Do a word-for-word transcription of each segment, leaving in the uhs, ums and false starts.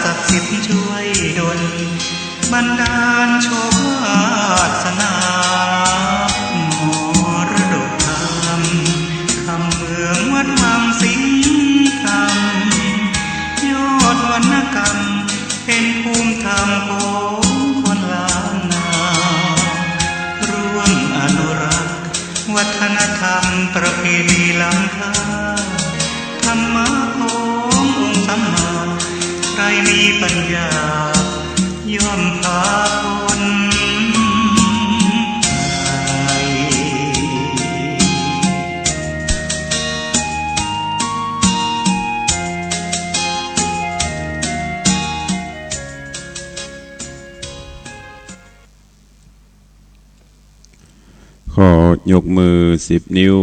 ศักดิ์สิทธิ์ช่วยดล บันดาลโชควาสนา มรดกธรรม คำเมืองวัดวังสิงห์คำ ยอดวรรณกรรม เป็นภูมิธรรมของคนล้านนา ร่วมอนุรักษ์ วัฒนธรรมประเพณีล้ำค่า ธรรมะขององค์สัมมา ใครมีปัญญา ย่อมพาพ้นภัย ขอยกมือสิบนิ้ว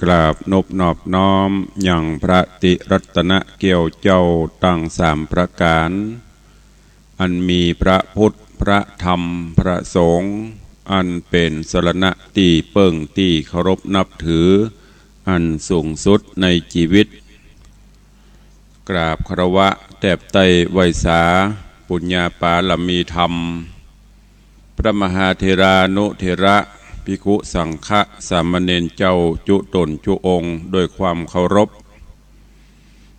กราบนบนอบน้อมยังพระติรัตนเกี้ยวเจ้าตังสามประก๋าน อันมีพระพุทธ พระธรรม พระสงฆ์ อันเป๋นสรณะตี้เปิ้งตี้เคารพนับถือ อันสูงสุดในจีวิต กราบคารวะแตบไต้ไหว้สา ปุญญาปารมีธรรม พระมหาเถรานุเถระ ภิกขุสังฆะ สามเณรเจ้าจุ๊ต๋นจุ๊องค์ ด้วยความเคารพ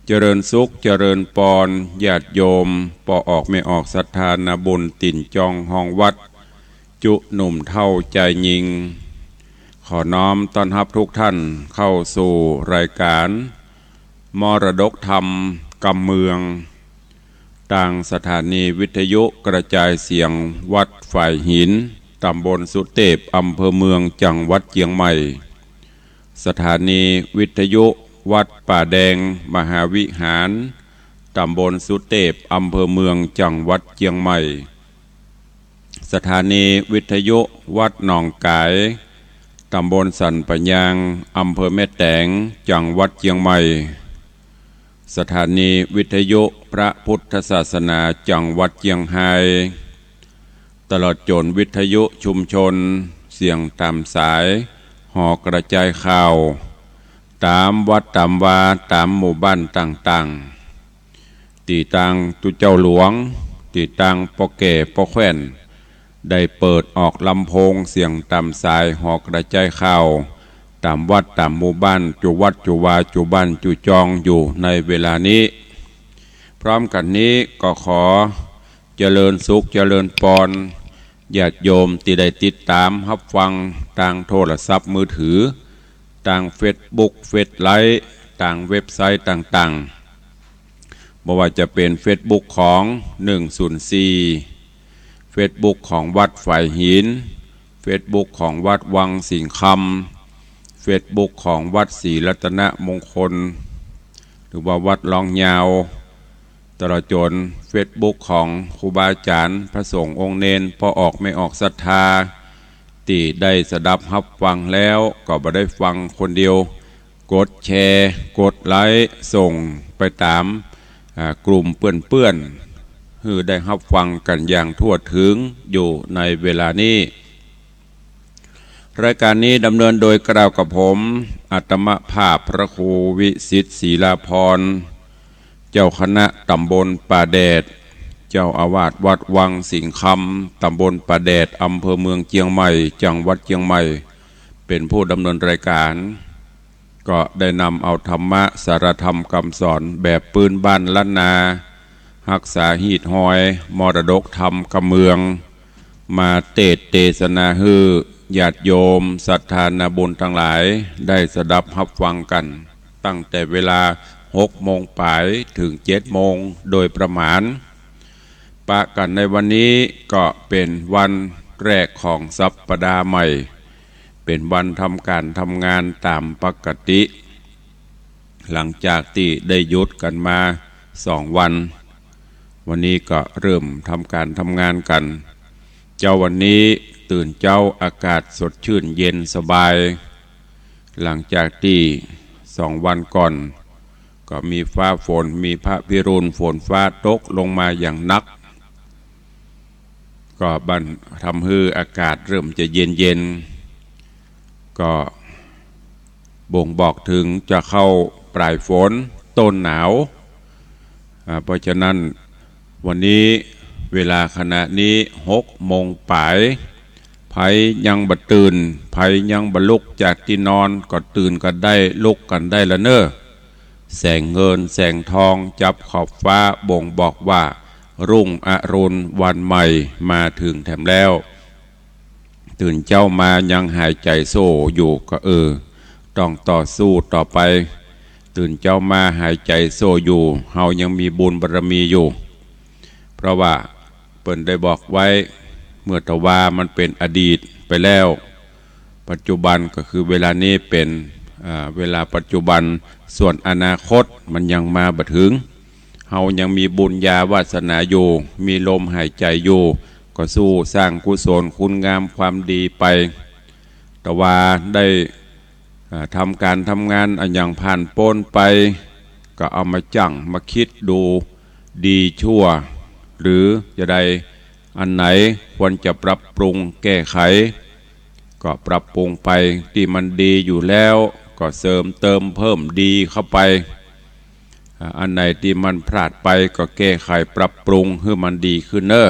เจริญสุข เจริญปอน ญาติโยม ป้อออกแม่ออกศรัทธานาบุญ ตี๋นจองฮองวัด จุ๊หนุ่มเฒ่าจายญิง ขอน้อมต้อนฮับทุกท่านเข้าสู่รายก๋าน มรดกธรรมกำเมือง ตางสถานีวิทยุกระจายเสียงวัดฝายหิน ต๋ำบลสุเตพ อำเภอเมือง จังหวัดเจียงใหม่ สถานีวิทยุวัดป่าแดงมหาวิหาร ต๋ำบลสุเตพ อำเภอเมือง จังหวัดเจียงใหม่ สถานีวิทยุวัดหนองก๋าย ต๋ำบลสันป่ายาง อำเภอแม่แต๋ง จังหวัดเจียงใหม่ สถานีวิทยุพระพุทธศาสนา จังหวัดเจียงฮาย ตลอดจ๋นวิทยุชุมชน เสียงต๋ามสาย หอกระจายข่าว ต๋ามวัดต๋ามวา ต๋ามหมู่บ้านต่างๆ ตี้ตางตุ๊เจ้าหลวง ตี้ตางป้อแก่ป้อแคว่น ได้เปิดออกลำโพงเสียงต๋ามสายหอกระจายข่าว ต๋ามวัดต๋ามหมู่บ้าน จุวัดจุวา จุบ้านจุจองอยู่ในเวลานี้ พร้อมกั๋นนี้ก็ขอเจริญสุขเจริญปอน ญาติโยมตี้ได้ติดต๋ามฮับฟังตางโทรศัพท์มือถือ ตางเฟซบุ๊ก เฟซไลฟ์ ตางเว็บไซต์ต่างๆ บ่ว่าจะเป๋นเฟซบุ๊กของหนึ่งศูนย์สี่ เฟซบุ๊กของวัดฝายหิน เฟซบุ๊กของวัดวังสิงห์คำ เฟซบุ๊กของวัดศรีรัตนมงคล หรือว่าวัดลองยาว ตลอดจ๋นเฟซบุ๊กของครูบาอาจ๋ารย์ พระสงฆ์องค์เณร ป้อออกแม่ออกศรัทธา ตี้ได้สดับฮับฟังแล้ว ก็บ่ได้ฟังคนเดียว กดแชร์ กดไลก์ ส่งไปต๋าม อ่า กลุ่มเปื้อนๆ หื้อได้ฮับฟังกั๋นอย่างทั่วถึงอยู่ในเวลานี้ รายก๋านนี้ดำเนินโดยเกล้ากับผม อาตมาภาพพระครูวิสิทธิ์ ศรีลาภรณ์ เจ้าคณะต๋ำบลป่าแดด เจ้าอาวาสวัดวังสิงห์คำ ต๋ำบลป่าแดด อำเภอเมืองเจียงใหม่ จังหวัดเจียงใหม่ เป๋นผู้ดำเนินรายก๋าน ก็ได้นำเอาธรรมะ สาระธรรมกำสอนแบบปื้นบ้านล้านนา ฮักษาฮีตฮอย มรดกธรรมกำเมือง มาเตสน์เตสนาหื้อญาติโยมศรัทธานาบุญตังหลาย ได้สดับฮับฟังกั๋น ตั้งแต่เวลาหกโมงป๋ายเถิงเจ็ดโมงโดยประมาณ ปะกั๋นในวันนี้ก็เป๋นวันแรกของสัปดาห์ใหม่ เป๋นวันทำก๋านทำงานต๋ามปกติ หลังจากตี้ได้หยุดกั๋นมาสองวัน วันนี้ก็เริ่มทำก๋านทำงานกั๋น เจ๊าวันนี้ตื่นเจ๊าอากาศสดชื่นเย็นสบาย หลังจากตี้สองวันก่อน ก็มีฟ้าฝน มีพระพิรุณ ฝนฟ้าตกลงมาอย่างหนัก ก็บั่นทำหื้ออากาศเริ่มจะเย็นๆ ก็บ่งบอกเถิงจะเข้าปลายฝนต้นหนาว อ่า เพราะฉะนั้น วันนี้เวลาขณะนี้หกโมงป๋าย ใผยังบ่ตื่น ใผยังบ่ลุกจากตี้นอน ก็ตื่นกั๋นได้ ลุกกั๋นได้ละเน่อ แสงเงินแสงทองจับขอบฟ้าบ่งบอกว่า รุ่งอรุณวันใหม่มาเถิงแถมแล้ว ตื่นเจ๊ามายังหายใจ๋โซ่อยู่ก็เออ ต้องต่อสู้ต่อไป ตื่นเจ๊ามาหายใจ๋โซ่อยู่ เฮายังมีบุญบารมีอยู่ เพราะว่าเปิ้นได้บอกไว้ เมื่อตะวามันเป๋นอดีตไปแล้ว ปัจจุบันก็คือเวลานี้เป๋น อ่า เวลาปัจจุบัน ส่วนอนาคตมันยังมาบ่เถิง เฮายังมีบุญญาวาสนาอยู่ มีลมหายใจ๋อยู่ ก็สู้สร้างกุศลคุณงามความดีไป ตะวาได้ อ่า ทำก๋านทำงานอะหยังผ่านป๊นไป ก็เอามาจั่งมาคิดดู ดีชั่ว หรือจะใด อันไหนควรจะปรับปรุงแก้ไข ก็ปรับปรุงไป ตี้มันดีอยู่แล้ว ก็เสริมเติมเพิ่มดีเข้าไป อ่า อันไหนตี้มันพลาดไปก็แก้ไขปรับปรุงหื้อมันดีขึ้นเน่อ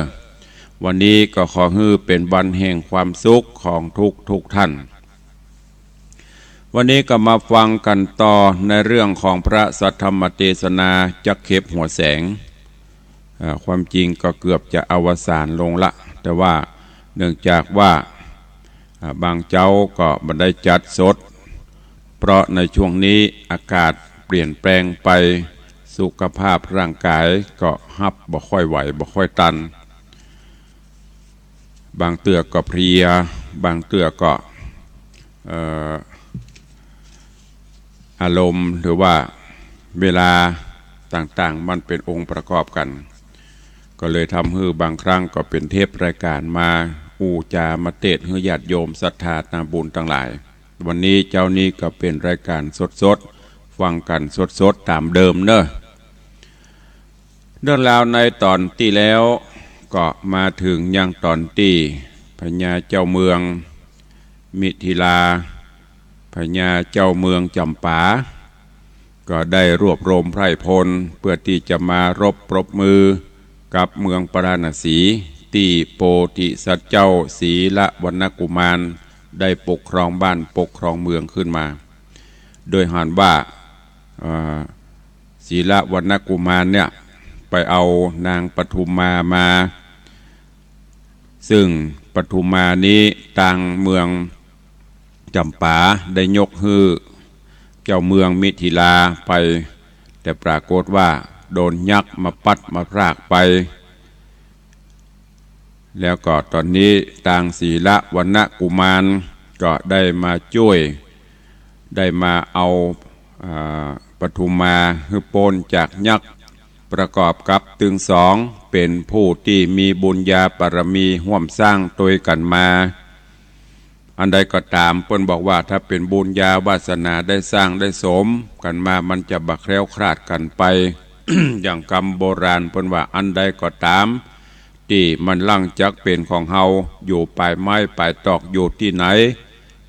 วันนี้ก็ขอหื้อเป๋นวันแห่งความสุขของทุกทุกท่าน วันนี้ก็มาฟังกั๋นต่อในเรื่องของพระสัทธรรมเตสนาจักเข็บหัวแสง อ่า ความจริงก็เกือบจะอวสานลงละ แต่ว่าเนื่องจากว่า อ่า บางเจ๊าก็บ่ได้จัดสด เพราะในช่วงนี้อากาศเปลี่ยนแปลงไป สุขภาพร่างกายก็ฮับบ่ค่อยไหว บ่ค่อยตัน บางเตื้อก็เพลีย บางเตื้อก็ เอ่อ อารมณ์หรือว่าเวลาต่างๆ มันเป๋นองค์ประกอบกั๋น ก็เลยทำหื้อบางครั้งก็เป๋นเทปรายก๋านมาอู้จ๋ามาเตสน์หื้อญาติโยมศรัทธานาบุญตังหลาย วันนี้เจ๊านี้ก็เป๋นรายก๋านสดๆ ฟังกั๋นสดๆ ต๋ามเดิมเน่อ เรื่องราวในต๋อนตี้แล้วก็มาเถิงยังต๋อนตี้พญาเจ้าเมืองมิถิลา พญาเจ้าเมืองจ๋ำปา ก็ได้รวบรวมไพร่พลเปื้อตี้จะมารบปรบมือกับเมืองปาราณสี ตี้โปธิสัตว์เจ้าสีลวรรณกุมารได้ปกครองบ้านปกครองเมืองขึ้นมา โดยหันว่า อ่า สีลวรรณกุมารเนี่ยไปเอานางปทุมมามา ซึ่งปทุมมานี้ตางเมืองจ๋ำปาได้ยกหื้อเจ้าเมืองมิถิลาไป แต่ปรากฏว่าโดนยักษ์มาปัดมาพรากไป แล้วก็ต๋อนนี้ตางสีลวรรณกุมารก็ได้มาจ้วย ได้มาเอา อ่า ปทุมมาหื้อป๊นจากยักษ์ ประกอบกับตึงสองเป๋นผู้ตี้มีบุญญาบารมีฮ่วมสร้างตวยกั๋นมา อันใดก็ต๋าม เปิ้นบอกว่าถ้าเป๋นบุญญาวาสนาได้สร้างได้สมกั๋นมา มันจะบ่แคล้วคลาดกั๋นไป อย่างกำโบราณเปิ้นว่า อันใดก็ต๋าม ตี้มันหลังจักเป๋นของเฮา อยู่ป๋ายไม้ป๋ายตอกอยู่ตี้ไหน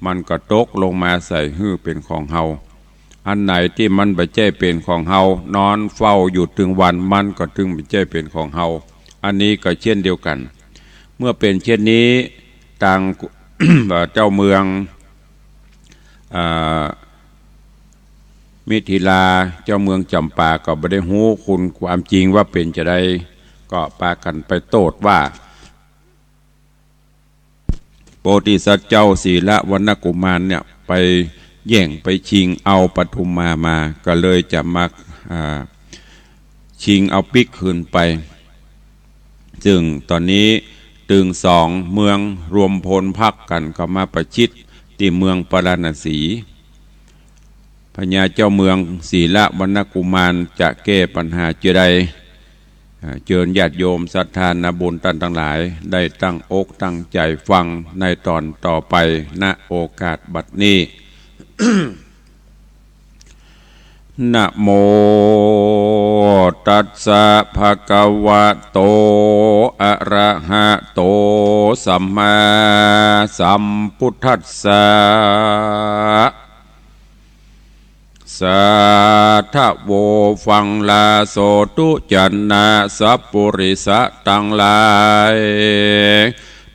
มันก็ตกลงมาใส่หื้อเป๋นของเฮา อันไหนตี้มันบ่ใจ้เป๋นของเฮา นอนเฝ้าอยู่ตึงวัน มันก็ตึงบ่ใจ้เป๋นของเฮา อันนี้ก็เช่นเดียวกั๋น เมื่อเป๋นเช่นนี้ ตาง เจ้าเมือง อ่า มิถิลา เจ้าเมืองจ๋ำปาก็บ่ได้ฮู้คุณความจริงว่าเป๋นจาใด ก็ปากั๋นไปโต้ษว่า โปธิสัตว์เจ้าสีลวรรณกุมารเนี่ยไปแย่งไปชิงเอาปทุมมามา ก็เลยจะมา อ่า ชิงเอาปิ๊กคืนไป ซึ่งต๋อนนี้ตึงสองเมืองรวมพลพรรคกั๋นเข้ามาประชิดตี้เมืองปาราณสี พญาเจ้าเมืองสีลวรรณกุมารจะแก้ปัญหาจาใด อ่า เจิญญาติโยมศรัทธานาบุญต้านตังหลาย ได้ตั้งอกตั้งใจ๋ฟังในต๋อนต่อไป ณ โอกาสบัดนี้ นะโมตัสสะภะคะวะโต อะระหะโต สัมมาสัมพุทธัสสะ สาธะโว ฟังลาโสธุ จนะสัปปุริสะตังหลาย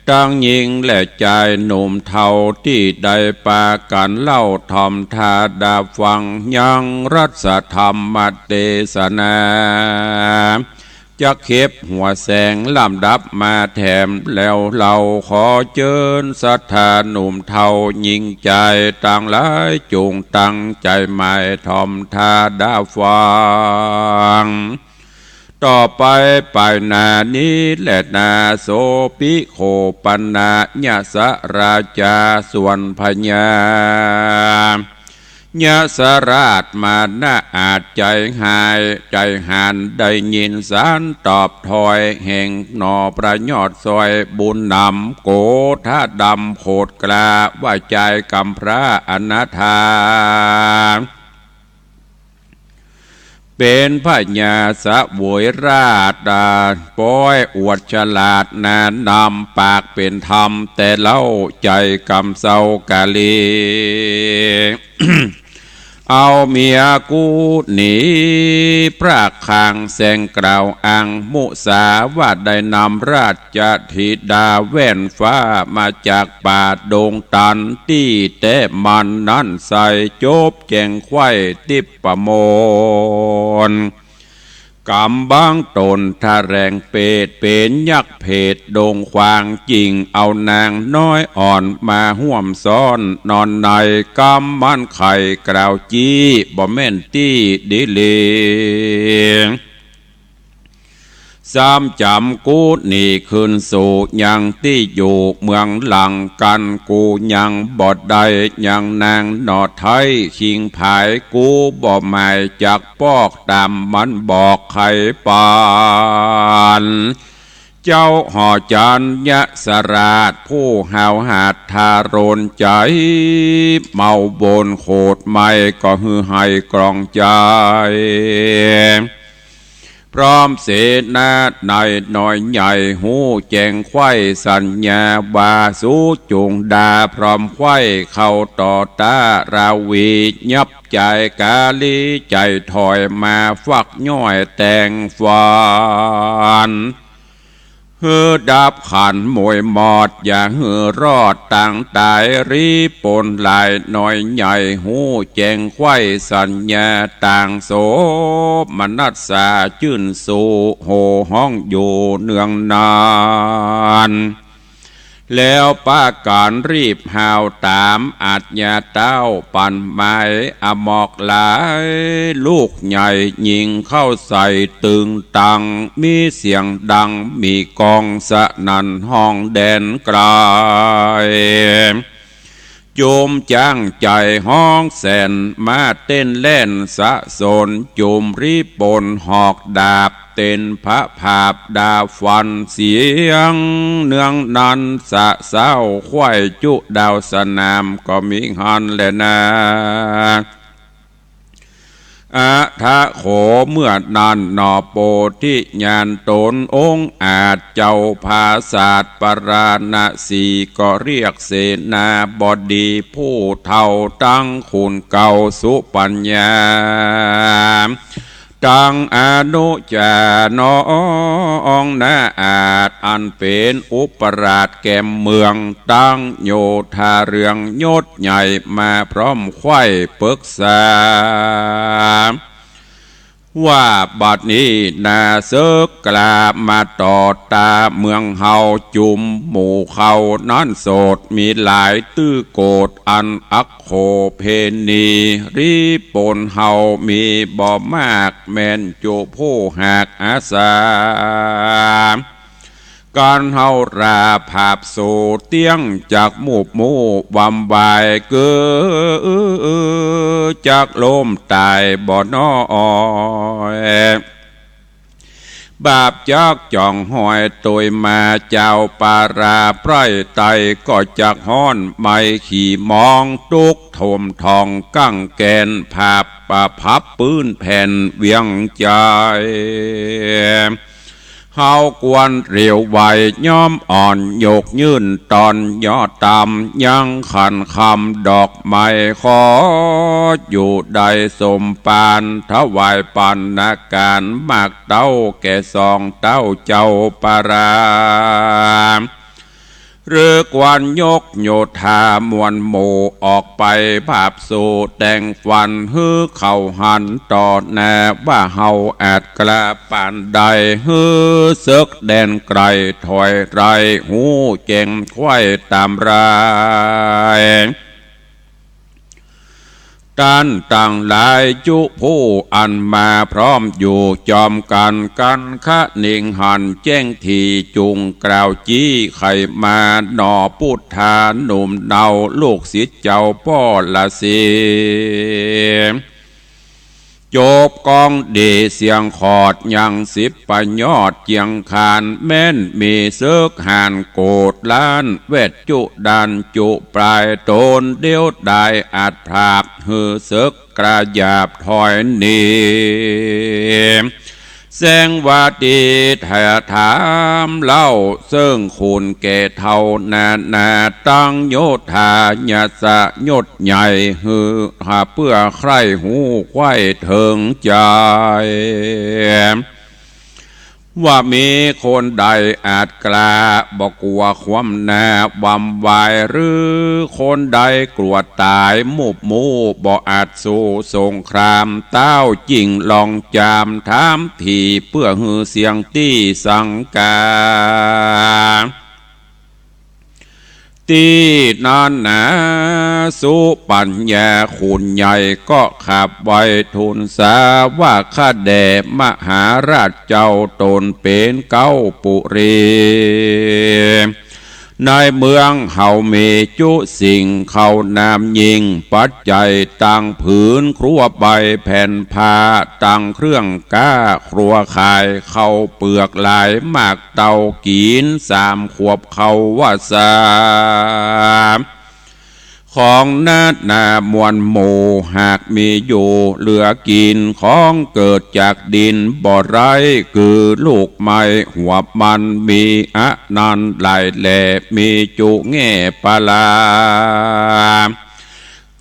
ตังญิงและจายหนุ่มเฒ่าตี้ได้ปากั๋นเล่าถ่อมต๋าดาฟังยังรัสธรรมเตสนา จักเก็บหัวแสงลำดับมาแถม แล้วเฮาขอเจิญศรัทธาหนุ่มเฒ่าญิงจายตังหลาย จุ่งตั้งใจ๋หมายถ่อมต๋าดาฟัง ต่อไปป๋ายหน้านี้แลนา โสภิโข ปะนะ ยะสะราจา ส่วนพญา ยะสะราชมานะอาจ ใจ๋หายใจ๋หาน ได้ยินสารตอบถ้อย แห่งหน่อพระยอดซอย บุญนำโกธาดำโขดกล้า ว่าจายกำพร้าอนาถา เป๋นพญาเสวยราชย์ ป้อยอวดฉลาดหนานำ ปากเป๋นธรรมแต่เล่า ใจ๋กำเซ้ากาลี เอาเมียกู้หนี พระคางแสงกล่าวอ้างมุสา ว่าได้นำราชธิดาแว่นฟ้า มาจากป่าดงตัน ตี้แต๊มันนั้นใส่ จบแจ้งไขว้ทิพย์ประมน ก๋ำบังต๋นทะแหลงเปต เป๋นยักษ์เผตดงขวาง จิ่งเอานางน้อยอ่อนมาฮ่วมซ้อน นอนในกำมันไข่กล่าวจี้ บ่แม่นตี้ดีหลี ซ้ำจ๋ำกู้หนีคืนสู่ยังตี้อยู่ เมืองหลังกั๋นกู้ยังบ่ได้ ยังนางหน่อไท้คิงผาย กู้บ่หมายจักปอก ต๋ามมันบอกไขปาน เจ้าหอจันทร์ยะสะราช ผู้หาวหาดทารนใจ๋ เมาบนโขดไหม้ ก็หื้อไหกล่องใจ๋ พร้อมเสนาในน้อยใหญ่ ฮู้แจ้งไขว้สัญญา ว่าสูจุ่งดาพร้อมไขว้ เข้าต่อต้าราวี ยับจายกาลี ใจ๋ถอยมาฟักย้อยแต่งฟัน หื้อดับขันมวยมอด อย่าหื้อรอดตางต๋าย รีบปนหลายน้อยใหญ่ ฮู้แจ้งไขว้สัญญา ต่างโสมนัสสาจื้นสู้ โห่ฮ้องอยู่เนืองนาน แล้วปากั๋นรีบหาวต๋าม อาชญาเต้าปั๋นหมาย อมอกหลาย ลูกใหญ่ยิงเข้าใส่ตึงตัง มีเสียงดังมีก้องสนั่นฮ้องแดนไกล จุมจั้งใจ๋ฮ้องแสน มาเต้นแล่นสะสน จุมรีบปนหอกดาบ เต้นพะผาบดาฟันเสียง เนืองนั้นสะเซ้าไขว้จุดาวสนาม ก็มีหั้นแลนา อะถะโข เมื่อนั้นหนอ โปธิญาณต๋นองค์อาจ เจ้าผาสาทปาราณสี ก็เรียกเสนาบดีผู้เฒ่า ตังขุนเก่าสุปัญญา ตังอนุจาน้องนาอาจ อันเป๋นอุปราชแก่มเมือง ตังโยธาเรืองยศใหญ่ มาพร้อมไขว้ปึกษา ว่าบัดนี้นาเสิกกล้ามาต่อต้าเมืองเฮา จุมหมู่เขานั้นโสด มีหลายตื้อโกฏ อันอักโขเพณี รีบปนเฮามีบ่มาก แม่นจุผู้หากอาสา กั๋นเฮาราผาบสู่เตี้ยง จักมูบมู่วำวาย เกือจักล้มต๋ายบ่น้อย บาปจักจ่องหอยตวยมา เจ้าปาราไพร่ไต้ ก็จักฮ้อนไหม้ขี่มอง ตุ๊กโถมทองกั้งแกน ผาบประพับปื้นแผ่นเวียงใจ๋ เฮาควรเร็วไวย้อมอ่อน ยกยื่นตอนยอดตาม ยังขันคำดอกไม้ ขออยู่ได้สมปาน ถวายปัณณการ มากเต้าแก่สองเต้าเจ้าปรา หรือควรยกโยธามวลหมู่ออกไป บาปสู่แต่งฝัน หื้อเขาหันต่อหน้า ว่าเฮาอาจกล้าปานใด หื้อเสิกแดนไกลถอยไร้ ฮู้แจ้งไขว้ตามราย ต้านตังหลายจุผู้อันมาพร้อมอยู่จอมกั๋น กั๋นคะนิงหันแจ้งที จุ่งกล่าวจี้ไขมา หนอปุทธาหนุ่มเนา ลูกศิษย์เจ้าป้อละสิ จบกองดีเสียงขอด ยังสิบประโยชน์เจียงคาน แม้นมีเสิกหานโกฏล้าน แวดจุด่านจุปลาย ตนเดียวดายอาจผลาด หื้อเสิกกระหยาบถอยหนี แสงวาตีถาถามเล่า เซิ่งคุณแก่เฒ่านานา ตังโยธายศยศใหญ่ หื้อหาเปื้อใคร่ฮู้ไขว้เถิงใจ๋ ว่ามีคนใดอาจกล้า บ่กั๋วความหน้าหวั่นไหว หรือคนใดกั๋วต๋ายมุบมู่ บ่อาจสู้สงคราม เต้าจิ่งลองจามถามที เปื้อหื้อเสียงตี้สังกา ตี้นั้นนา สุปัญญาคุณใหญ่ก็ขับไหว้ทูลสา ว่าข้าแด่มหาราชเจ้า ตนเป๋นเก๊าปุรี ในเมืองเฮามีจุสิ่ง เข้านามยิ่งปัจจัย ตังผืนครัวใบแผ่นผ้า ตังเครื่องก๊าครัวขาย ข้าวเปลือกหลายมาก เต้ากิ๋นสามขวบเข้าวัสสา ของนาดนามวลหมู่หากมีอยู่เหลือกิ๋น ของเกิดจากดินบ่ไร้ คือลูกไม้หัวมัน มีอันนั้นหลายแล มีจุแง่ปลา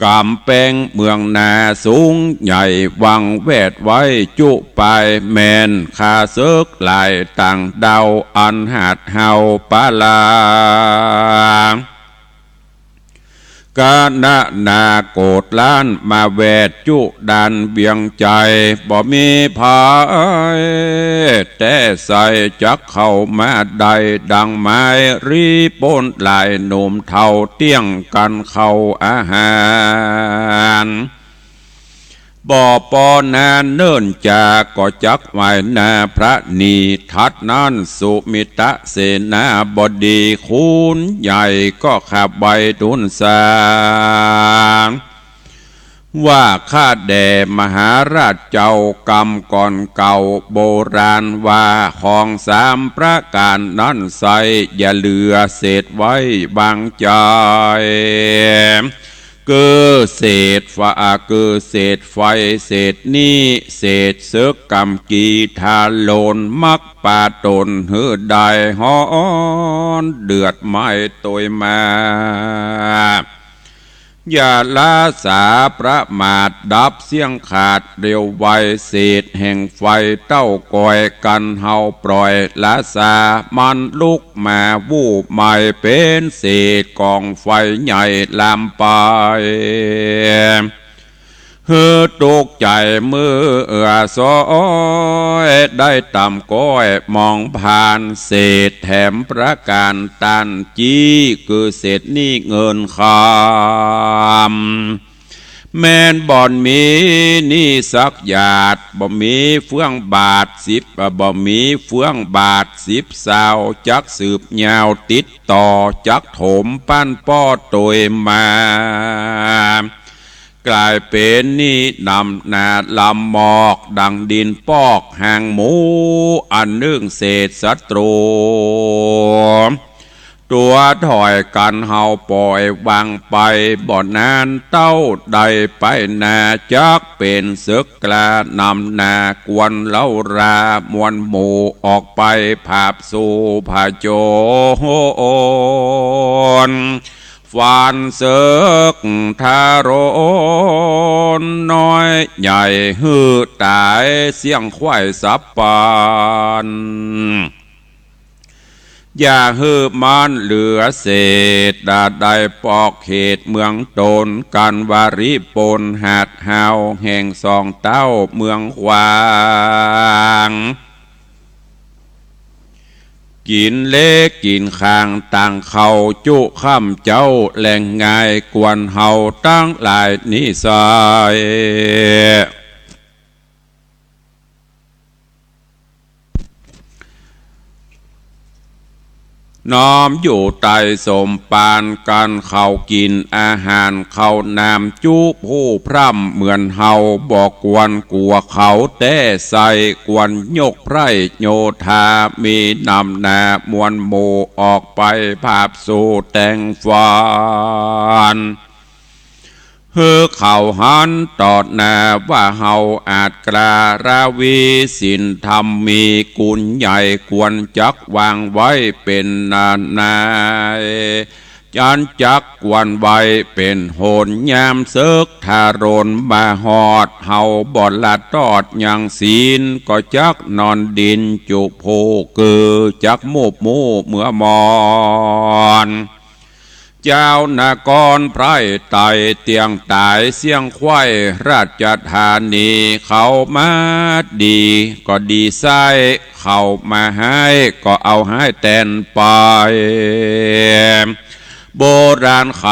ก๋ำแปงเมืองนาสูงใหญ่ วังแวดไว้จุปาย แม่นข้าเสิกหลายต่างด้าว อันหาดเฮาปลา กะนะนาโกฏล้านมาแวดจุด่านเวียงใจ๋ บ่มีภัยแต๊ใส จักเข้ามาได้ดังไม้ รีบป๊นหลายหนุ่มเฒ่า เตี้ยงกั๋นเข้าอาหาร บ่ปอนานเนิ่นจาก็จักไหว้หน้าพระนี ถัดนั้นสุมิตะเสนาบดี คุณใหญ่ก็ขับไหว้ทูลสา ว่าข้าแด่มหาราชเจ้า กำก่อนเก่าโบราณว่า ของสามประก๋านนั้นไส้ อย่าเหลือเศษไว้วางใจ๋ คือเศษฟ้า คือเศษไฟ เศษนี้ เศษเสิกกำกีทาโลน มักปาตนหื้อได้ฮ้อน เดือดไหม้ตวยมา อย่าละสาประมาท ดับเสี้ยงขาดเร็วไว เศษแห่งไฟเต้ากอย กันเฮาปล่อยละสา มันลุกมาวูบไหม้ เป๋นเศษก๋องไฟใหญ่ลามไป หื้อตกใจ๋เมื่อสอย ได้ตำก้อยมองผ่าน เศษแถมประก๋านต้านจี้ คือเศษนี้เงินคำ แม่นบ่อนมีหนี้สักหยาด บ่มีเฟื่องบาทสิบ บ่มีเฟื่องบาทสิบซาว จักสืบยาวติดต่อ จักถมปั้นป้อตวยมา ก๋ายเป๋นหนี้นำหนาลำมอก ดังดินปอกหางหมู อันนึ่งเศษศัตรู ตั๋วถ้อยกั๋นเฮาป่อยวางไป บ่นานเต้าได้ไปหน้า จักเป๋นเสิกกล้านำหน้ากวนเล้ารามวลหมู่ออกไปผาบสู่ผจญ ฟานเสิกทะรนน้อยใหญ่ หื้อต๋ายเสี้ยงขว้ายสับปัน อย่าหื้อมันเหลือเศษ ได้ปอกเขตเมืองต๋น กั๋นวาริปนหาดฮาวแห่งสองเต้าเมืองขวาง กิ๋นเละกิ๋นข้างต่างเข้าจุค่ำเจ๊า แลงง่ายกวนเฮาตังหลายนิสัย น้อมอยู่ใต้ส้มปาน กั๋นเข้ากิ๋นอาหารเข้าน้ำจุผู้พร่ำ เหมือนเฮาบ่กวนกั๋วเขาแต๊ไส้ กวนยกไพร่โยธา มีนำหน้ามวลหมู่ออกไปผาบสู่แตงฟาน หื้อเขาหันต่อหน้าว่าเฮาอาจกล้า ราวีศีลธรรมมีกุณใหญ่ ควรจักวางไว้เป๋นนานา จันจักกวนไว้เป๋นหน ยามเสิกทะรนมาฮอด เฮาบ่ละตอดยังศีล ก็จักนอนดินจุผู้กือ จักมูบมู่เมือมอน เจ้านครไพร่ไต่เตี้ยงต๋ายเสี้ยงขว้ายราชธานี เขามาดีก็ดีไส้ เขามาฮ้ายก็เอาฮ้ายแตนไป โบราณไข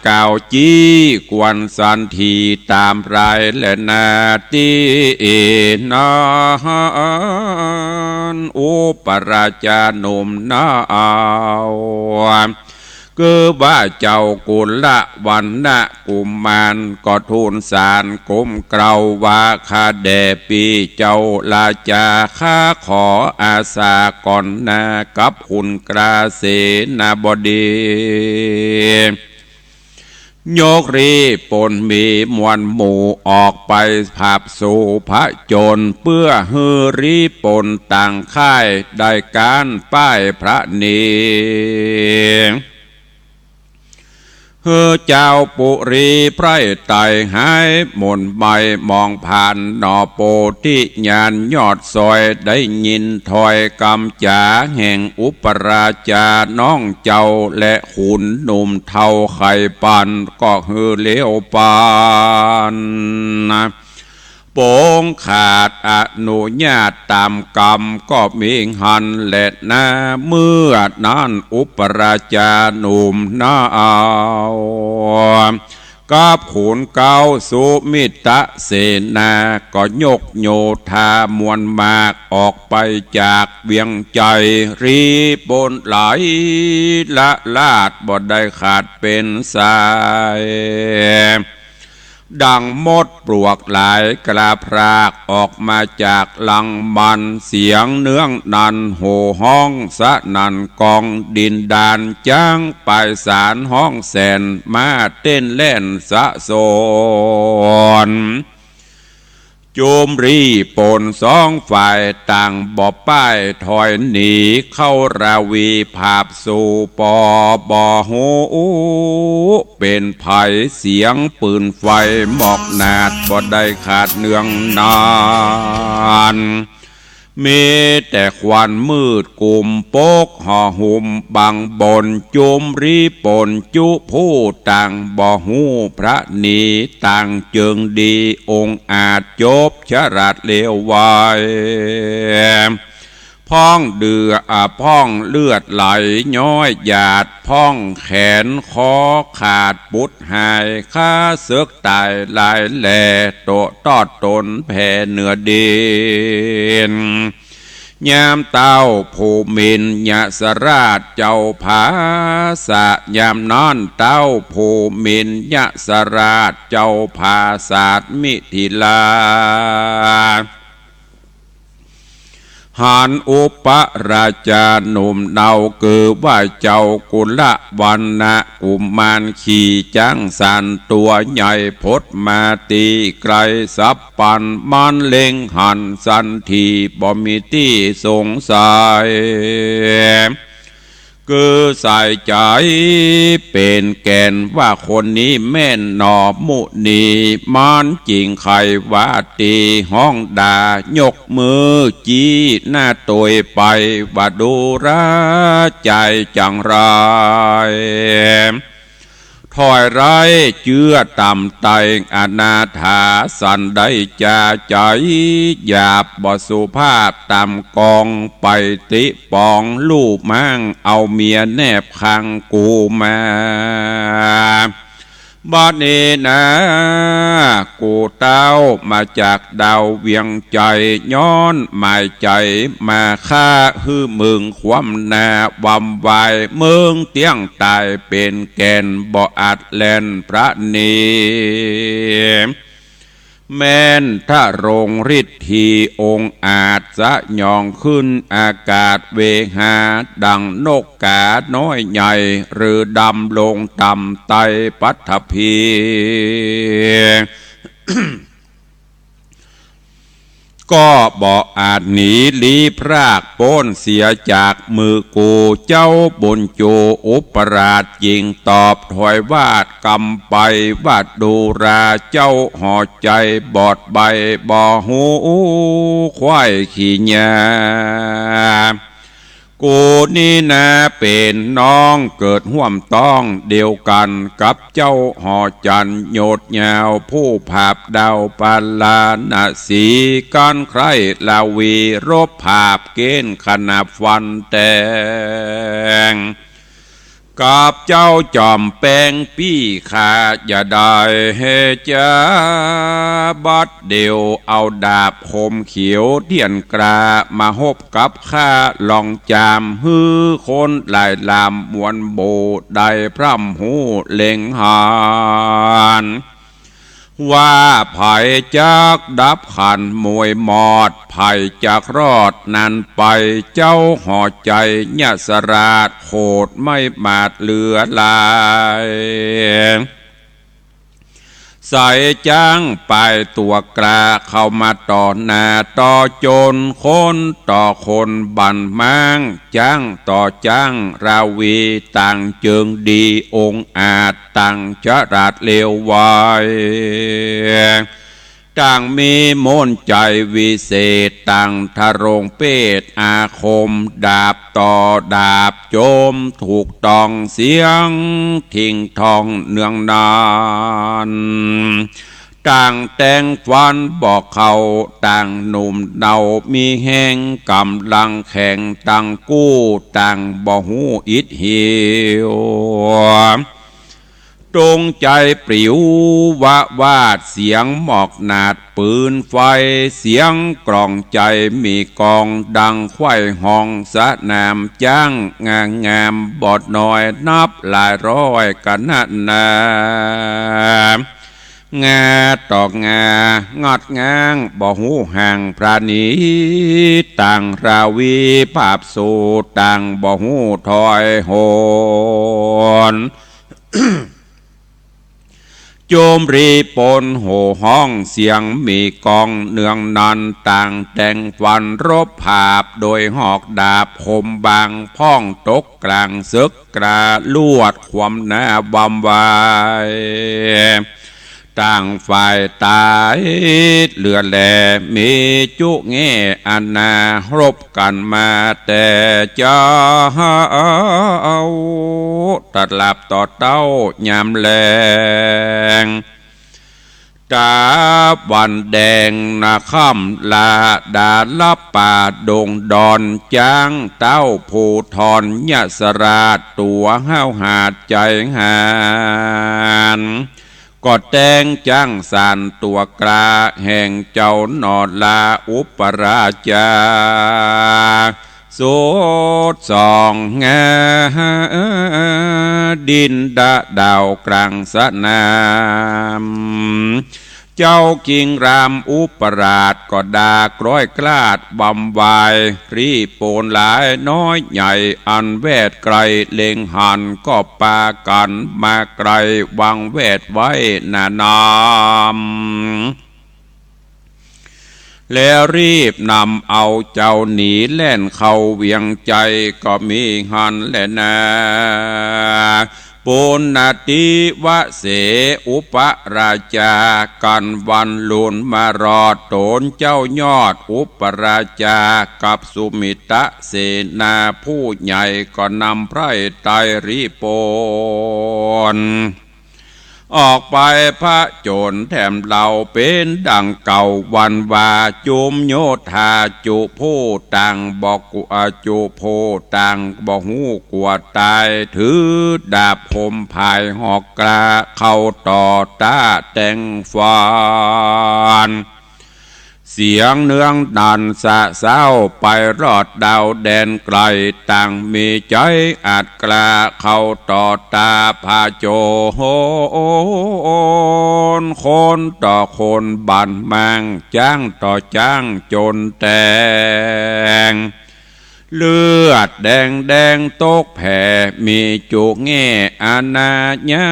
กล่าวจี้กวนสันทีต๋ามรายแลนาตี้ เอ นั้นอุปราชาหนุ่มนาเอา คือว่าเจ้ากุลวัณณะกุมารก็ทูลสารกรมเกล้าว่า ข้าแด่ปี้เจ้าราจา ข้าขออาสาก่อนนากับขุนกล้าเสนาบดี ยกรีปนมีมวลหมู่ออกไปผาบสู่ผจญ เปื้อหื้อรีปนต่างค่ายได้ก๋านป้ายพระเน หื้อเจ้าปุรีไพร่ไต่หายหม่นไหม้มองผ่าน หน่อโพธิญาณยอดซอย ได้ยินถ้อยกำจ๋าแห่งอุปราชาน้องเจ้า และขุนหนุ่มเฒ่าใค่ปรรรภ์ ก็หื้อเลี้ยวปาน ปงขาดอนุญาตต๋ามกำก็มีหั้นแลนา เมื่อนั้นอุปราชาหนุ่มนาเอา กับขุนเกล้าสุมิตเสนา ก็ยกโยธามวลมากออกไปจากเวียงไชย รีปนไหลละลาดบ่ได้ขาดเป๋นสาย ดังมดปลวกหลายกล้าพรากออกมาจากรังมัน เสียงเนื้องนั้นโห่ฮ้องสนั่นกองดินดาน จ๊างปายสารฮ้องแสน ม้าเต้นแล่นสะสน จุมรีปนสองฝ่ายต่างบ่ป้ายถอยหนี เข้าราวีผาบสู่ปอบ่ฮู้เป๋นไผ เสียงปืนไฟหมอกหนาดบ่ได้ขาดเนืองนาน มีแต่ควันมืดกุมปกห่อหุ้มบังบน จุมรีปนจุผู้ต่างบ่ฮู้พระหนี ต่างจึงดีองอาจจบฉลาดเลวไว พ่องเดือด อ่า พ่องเลือดไหลย้อยหยาด พ่องแขนคอขาดปุดหาย ข้าเสิกต๋ายหลายแหล่ โตะตอดต๋นแผ่เหนือดิน ยามเต้าภูมินทรราชเจ้าผาสะ ยามนั้นเต้าภูมินทรราชเจ้าผาสาสมิถิลา หันอุปราชาหนุ่มเนา คือว่าเจ้ากุลวรรณะกุมาร ขี่จ๊างสันตั๋วใหญ่พดมาตี้ไก๋สับปัน มันเล็งหันสันที บ่มีตี้สงสัย คือใส่ใจ๋เป๋นแก่นว่าคนนี้แม่นหนอมุนี มันจึงใค่ว่าตี้ฮ้องด่า ยกมือจี๊หน้าตวยไป ว่าดูราจายจั๋งไร ถอยไร้เจื้อต่ำไต้ อนาถาสันได้จาใจ๋หยาบ บ่สุภาพต่ำกอง ไปติป๋องลูกม้าง เอาเมียแนบข้างกูมา บัดนี้นา กูเต้ามาจากดาวเวียงใจ๋ ย้อนหมายใจ๋มาข้า หื้อมึงคว่ำหน้าหว่ำไหว มึงเตี้ยงต๋ายเป๋นแก่น บ่อาจแล่นประณี แม่นทรงฤทธีองอาจ สยองขึ้นอากาศเวหา ดังนกกาน้อยใหญ่ หรือดำลงต่ำไต้ปฐพี ก็บ่อาจหนีลี้พรากป๊นเสียจากมือกู เจ้าบุญจูอุปราชจึงตอบถวายวาดกำไป ว่าดูราเจ้าหอใจ๋บอดใบ้ บ่ฮู้ควายขี้หญ้า กูนี้นาเป๋นน้องเกิดฮ่วมต๊องเดียวกั๋นกับเจ้าหอจันทร์ โยชน์ยาวผู้ผาบดาวปาราณสี กั๋นใคร่ราวีรบผาบเก้นขนาบฟันแตง กับเจ้าจอมแปงปี้ข้าอย่าได้เฮจา บัดเดี่ยวเอาดาบคมเขียวเตี้ยนกล้า มาฮบกับข้าลองจาม หื้อคนหลายลามมวลหมู่ได้พร่ำฮู้เล็งหัน ว่าใผจักดับขันมวยมอด ใผจักรอดนั้นไป เจ้าหอใจ๋ยสราชโขดไม่หมาดเหลือหลาย ใส่จ๊างปายตั๋วกล้าเข้ามาต่อหน้าต่อจน คนต่อคนบั่นม้าง จ๊างต่อจ๊างราวีต่างเจิงดีองอาจ ต่างฉลาดเลวไว ต่างมีมนต์ใจ๋วิเศษ ต่างทรงเปตอาคม ดาบต่อดาบจมถูกต้องเสียง ทิ้งท้องเนืองนาน ต่างแตงฟันบ่เข้า ต่างหนุ่มเนามีแฮง ก๋ำลังแข็งตังกู้ ต่างบ่ฮู้อิดหิว ตรงใจ๋ปลิววะวาด เสียงหมอกหนาดปืนไฟ เสียงกลองใจ๋มีกอง ดังควายฮ้อง สนามจ๊างงางามบ่น้อย นับหลายร้อยกะนะนา งาต่องางอดง้าง บ่ฮู้ห่างประณีต ต่างราวีผาบสูด ต่างบ่ฮู้ถอยหน โจมรีปนโห่ฮ้อง เสียงมีกองเนืองนัน ต่างแตงฟันรบผาบ โดยหอกดาบคมบาง พ่องตกกลางศึก กระลวดความหน้าบำวาย ต่างฝ่ายต๋ายเหลือแล มีจุแง่อานา รบกั๋นมาแต่เจ๊า ตะหลับต่อเต๊ายามแลง ต๋าวันแดงนาค่ำลา ดาลับป่าดงดอน จ๊างเต้าภูธรยสราช ตั๋วห้าวหาดใจ๋หาน ก็แตงจ๊างสานตั๋วกล้า แห่งเจ้าหนอลาอุปราชา สุดส่องงา ดินดะดาวกลางสนาม เจ้าคิงรามอุปราชก็ด่าคร้อยคลาดบำวาย รีบโปนหลายน้อยใหญ่อันแวดไกลเล็งหัน ก็ปากั๋นมาไกลวางแวดไว้หนานำ แล้วรีบนำเอาเจ้าหนีแล่นเข้าเวียงชัยก็มีหั้นแลนา ปุณณทิวเสสอุปราชา กั๋นวันลุนมารอดต๋นเจ้ายอดอุปราชา กับสุมิตเสนาผู้ใหญ่ก็นำไพร่ไตรรีบโปน ออกไปผจญแถมเหล่าเป๋นดั่งเก่าวันวา จุมโยธาจุผู้ต่างบ่กั๋ว จุผู้ต่างบ่ฮู้กั๋วต๋าย ถือดาบคมผายหอกกล้า เข้าต่อต้าแตงฟัน เสียงเนืองดันสะเซ้าไปรอดดาวแดนไกล ต่างมีใจ๋อาจกล้าเข้าต่อต้าผจญ คนต่อคนบั่นหมาง จ๊างต่อจ๊างจ๋นแตง เลือดแดงแดงตกแผ่มีจุแง่อาณา ยา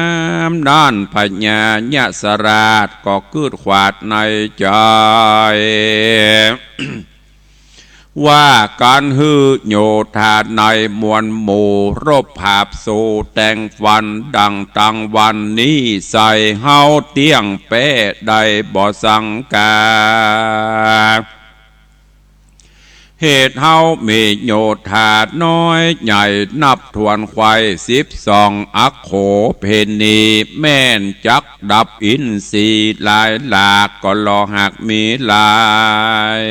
มนั้นพญายสราชก็กึ๊ดขวาดในใจ๋ ว่ากั๋นหื้อโยธาในมวลหมู่ รบผาบสู้แตงฟันดั่งตังวันนี้ ใส่เฮาเตี้ยงแป๊ได้บ่สังกา เหตุเฮามีโยธาน้อยใหญ่นับถ้วนไขว่ สิบสองอัคโขเผณณี แม่นจักดับอินทรีย์หลายหลาก ก็ลอหากมีหลาย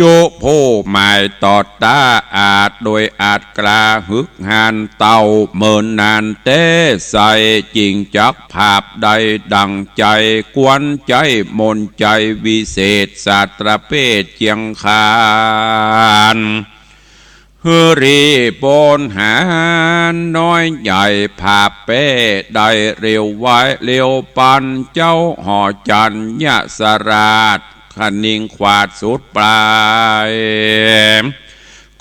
จุผู้หมายต่อต้าอาจ โดยอาจกล้าหึกหันเต้า เมินนานแต๊ใส่ จิ่งจักผาบได้ดั่งใจ๋ กวนใจ๊มนใจ๋วิเศษ สาตราเพศเจียงคาน หื้อรีบโปนหาน้อยใหญ่ผาบแป๊ได้เร็วไวเร็วปัน เจ้าหอจันยสราช คะนิงขวาดสุดปลาย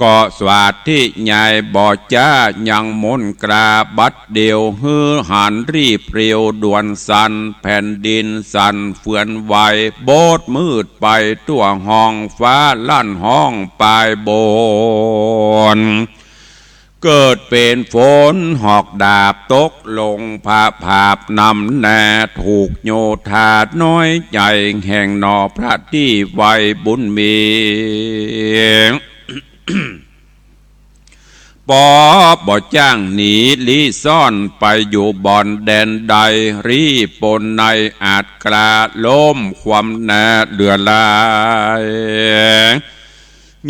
ก็สวัสดีใหญ่บ่จ๊ายังมนกล้าบัดเดี่ยว หื้อหันรีบเร็วด่วนสั่น แผ่นดินสั่นเฟือนไหว บดมืดไปทั่วห้อง ฟ้าลั่นฮ้องปายบน เกิดเป๋นฝนหอกดาบตกลงผาผาบนำหน้า ถูกโยธาน้อยใหญ่แห่งหนอพระตี้ไวบุญมี ปอบ่จ้างหนีลี้ซ่อนไปอยู่บ่อนแดนใด รีบปนในอาจกล้าล้มความหน้าเหลือหลาย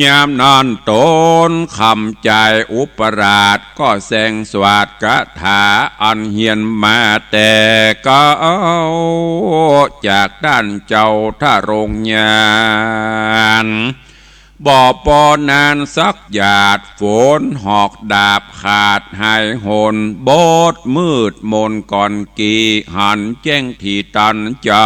ยามนั้นต๋นคำจายอุปราชก็แสงสวัสดคาถาอันเฮียนมาแต่เก๊า จากต้านเจ้าทรงญาณ บ่ปอนานสักหยาด ฝนหอกดาบขาดหายหน บดมืดมนก่อนกี่ หันแจ้งที่ตันใจ๋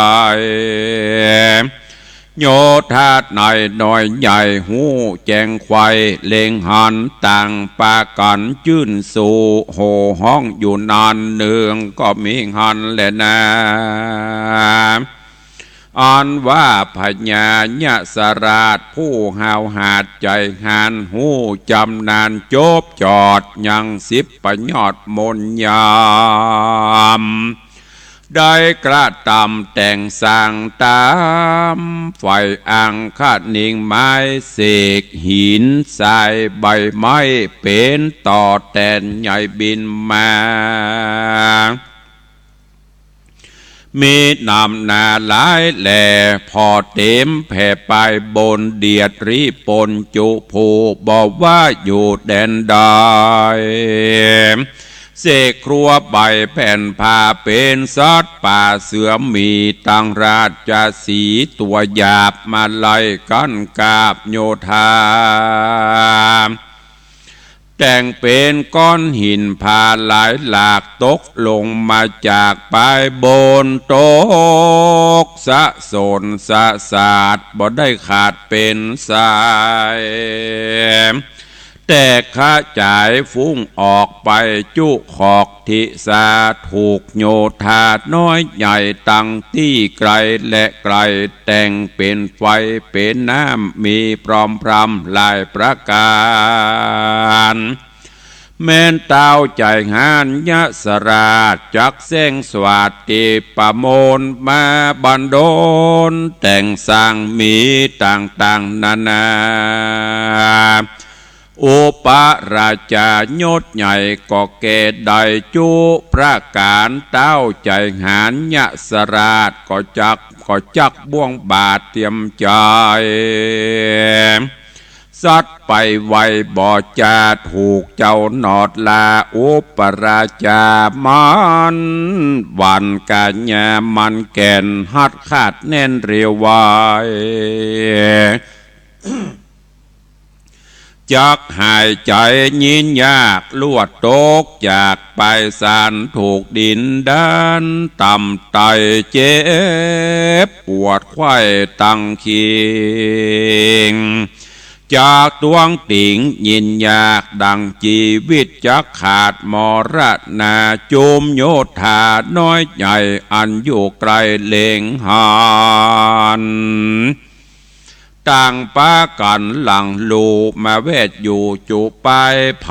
โยธาในน้อยใหญ่ฮู้แจ้งไขว่ เล็งหันต่างปากั๋นจื้นสู้ โห่ฮ้องอยู่นานเนืองก็มีหั้นแลนา อันว่าพญายสราชผู้ห้าวหาญใจ๋หาญ ฮู้จำนานจบจอดยังสิบประยอดมนยาม ได้กระตำแต่งสร้างต๋าม ฝ่ายอังคณิงไม้เสกหินทรายใบไม้ เป๋นต่อแตนใหญ่บินมา มีน้ำหนาหลายแหล่ ผ่อเต๋มแผ่ปายบน เดียดรีบปนจุผู้ บ่ว่าอยู่แดนใด เสกครัวใบแผ่นผ้า เป๋นสัตว์ป่าเสือหมี ตังราชสีห์ตั๋วหยาบ มาไล่กั้นกาบโยธา แต่งเป๋นก้อนหินผาหลายหลาก ตกลงมาจากปายบน ตกสะสนสะสาด บ่ได้ขาดเป๋นสาย แตกขะจายฟุ้งออกไปจุขอบทิศา ถูกโยธาน้อยใหญ่ตังตี้ไกลและไกล แต่งเป๋นไฟเป๋นน้ำมีพร้อมพร่ำหลายประก๋าน แม้นต้าวใจ๋หาญยะสราชจักแสดงสวัสดีประโมทมาบันดล แต่งสร้างมีต่างๆ นานา อุปราชายศใหญ่ก็แก่ได้จุประก๋าน ต้าวใจ๋หาญยะสราชก็จัก ก็จักบ่วงบาทเตรียมใจ๋ สัตว์ไปไวบ่จาถูกเจ้านอดลา อุปราชามันหวั่นกะยามันแก่น หัดขาดแน่นเร็วไว จักหายใจ๋ยินยาก ลวดตกจากปายสาน ถูกดินดานต่ำไต่ เจ็บปวดไขว่ตังคิง จากตวงติงยินยากดังจีวิตจักขาดมรณา จุมโยธาน้อยใหญ่อันอยู่ไกลเล็งหัน ต่างปากั๋นหลังลู่มาแวดอยู่จุปาย ใผ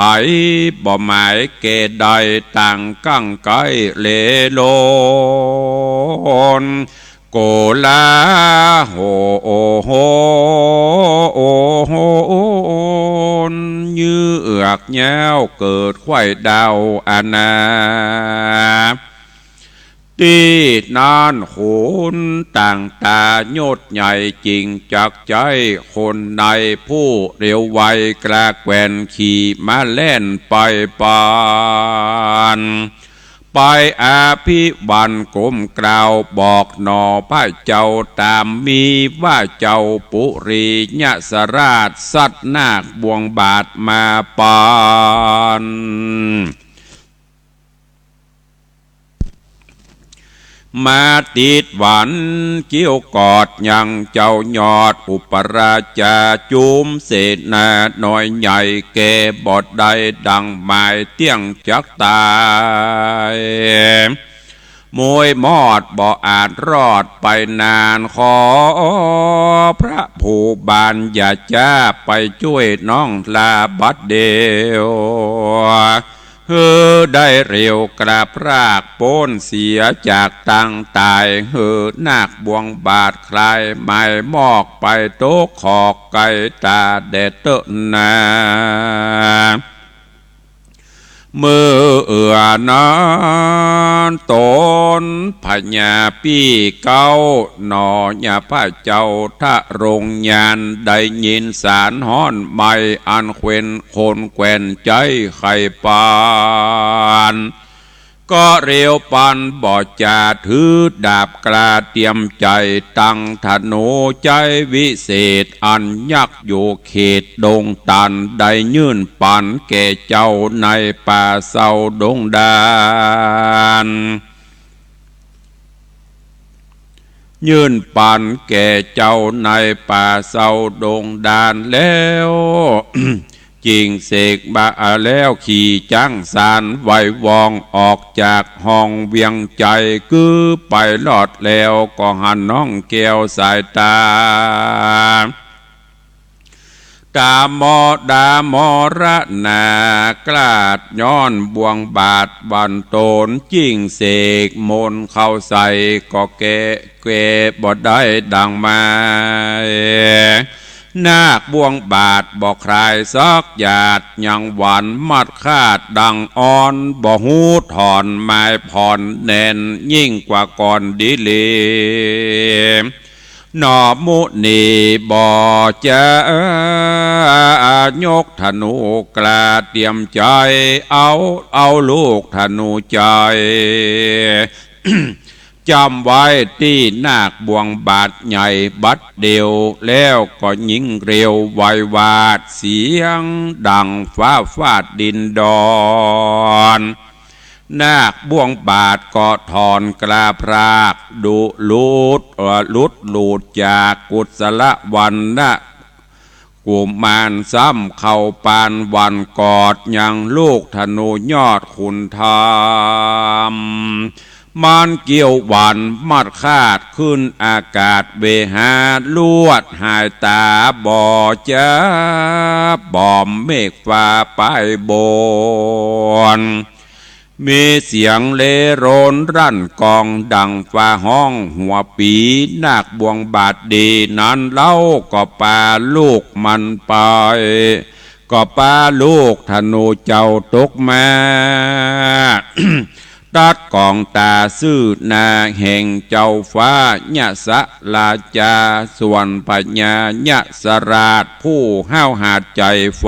บ่หมายแก่ได้ต่างกั๋งใก้เลโลน โกลาโหล เยือกยาวเกิดไขว่ดาวอาณา ตี้นั้นขุนต่างตายศใหญ่จิ่งจักใจ๊คนในผู้เร็วไว กล้าแกว่นขี่ม้าแล่นไปปาน ไปอภิวันก้มกราบบอกหน่อพระเจ้าต๋ามมี ว่าเจ้าปุริยสราชสัตว์นาคบ่วงบาทมาปาน มาติดหวันเกี้ยวกอดยังเจ้ายอดอุปราชา จุมเสนาน้อยใหญ่แก่บ่ได้ดังหมาย เตี้ยงจักต๋าย มวยมอดบ่อาจรอดไปนาน ขอพระผู้บานอย่าจ๊าไปจ้วยน้องลาบัดเดียว หื้อได้เร็วกล้าพรากป๊นเสียจากตังต๋าย หื้อนาคบ่วงบาทคลายหมายมอกไปตกขอกไกลต๋าแด่เต๊อะนา เมื่อเอื้อนั้นต๋นพญาปี้เก๊าหน่อ ญาพระเจ้าทรงญาณได้ยินสารฮ้อนไหม้อันแคว่นคนแคว่นใจ๊ไขปาน ก็เร็วปันบ่จาถือดาบกล้าเตรียมใจ๋ตั้งธนูใจ๊วิเศษอันยักอยู่เขตดงตัน ได้ยื่นปันแก่เจ้าในป่าเซาดงดาน ยื่นปันแก่เจ้าในป่าเซาดงดานแล้ว จิ่งเสกบาแล้วขี่จ๊างสานไหววองออกจากห้องเวียงใจ๋ กือไปรอดแล้วก็หันน้องแก้วสายต๋า ต๋ามอดามรณากราดย้อนบ่วงบาทบันต๋น จิ่งเสกมนต์เข้าใส่ก็แก้ แก้บ่ได้ดังหมาย นาคบ่วงบาทบ่คลายสักหยาด ยังหวันมัดคาดดังอ่อน บ่ฮู้ถอนหมายผ่อนแน่นยิ่งกว่าก่อนดีหลี หน่อมุนีบ่จะยกธนูกล้าเตรียมใจ๋ เอา เอาลูกธนูใจ๋ เ จ้ำไว้ตี้นาคบ่วงบาทใหญ่บัดเดียว แล้วก็ยิงเร็วไววาด เสียงดังฟ้าฟาดดินดอน นาคบ่วงบาทก็ถอนกล้าพราก ดุหลุด เอ่อ หลุดหลุดจากกุศลวรรณะ กุมารซ้ำเข้าปานวันกอดยังลูกธนูยอดขุนธรรม มันเกี้ยวหวันมัดคาดขึ้นอากาศเวหา ลวดหายต๋าบ่จับ บ่อมเมฆฟ้าไปบน มีเสียงเรโรนรั่นกองดังฟ้าฮ้องหัวปี นาคบ่วงบาทดีนั้นเล่าก็ปาลูกมันไป ก็ปาลูกธนูเจ้าตกมา ตัดกองต๋าซื่อหน้าแห่งเจ้าฟ้ายะสะราชา ส่วนพญายะสราชผู้ห้าวหาดใจ๋ไฟ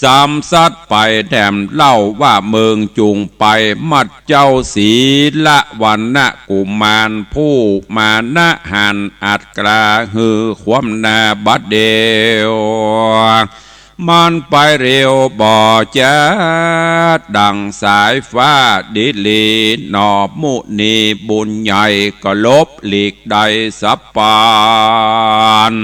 สามสัตว์ไปแถมเล่าว่าเมืองจุงไป มัดเจ้าสีละวันนะกุมารผู้มานะหันอัดกล้าหื้อความหน้าบัดเดียว มันไปเร็วบ่จัดดังสายฟ้าดิลี หนอมุนีบุญใหญ่ก็หลบหลีกได้สับปาน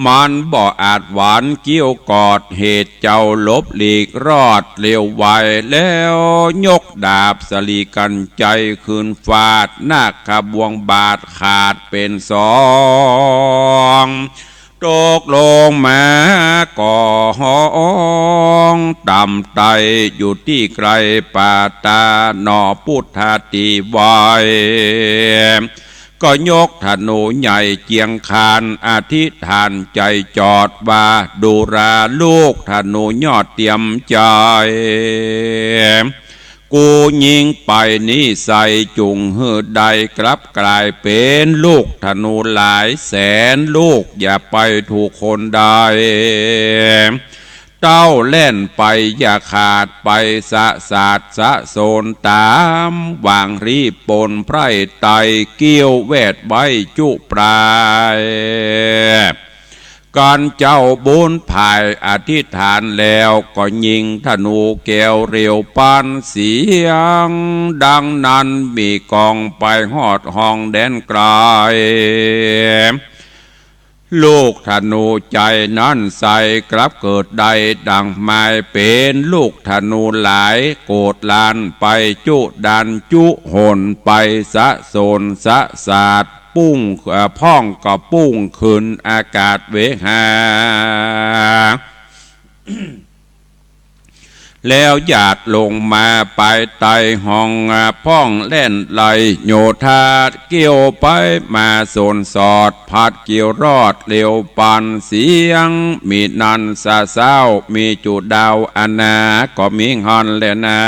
มันบ่อาจหวันกี้ยวกอดเหตุเจ้าหลบหลีกรอดเร็วไว แล้วยกดาบสลีกัญไชยขึ้นฟาด นาคบ่วงบาทขาดเป๋นสอง ตกลงมาก็ฮ้องต่ำไตอยู่ตี้ไกลป่าต๋า หนอพุทธาติไว ก็ยกธนูใหญ่เจียงคานอธิษฐานใจ๋จอดว่า ดูราลูกธนูยอดเตียมใจ๋ กูยิงไปนี้ไซร้จุ่งหื้อได้กลับกลายเป๋นลูกธนูหลายแสนลูก อย่าไปถูกคนใด เต้าแล่นไปอย่าขาดไปสะสาดสะโสนต๋าม หว่างรีบปนไพร่ไต่เกี้ยวแวดไว้จุปลาย กันเจ้าบุญผายอธิษฐานแล้วก็ยิงธนูแก้วเร็วปานเสียง ดังนั้นมีกองไปฮอดห้องแดนไกล ลูกธนูใจ๋นั้นไซร้กลับเกิดได้ดังไม้ เป๋นลูกธนูหลายโกฏล้านไปจุดานจุหนไปสะโสนสะสาด ปุ้ง เอ่อ พ่องก็ปุ้งขึ้นอากาศเวหา แล้วหยาดลงมาปายใต้ห้อง อ่า พ่องแล่นไล่โยธา เกี้ยวไปมาสนสอด ผัดเกี้ยวรอดเร็วปานเสียง มีนันสะเซ้า มีจุดาวอนา ก็มีหั้นแลนา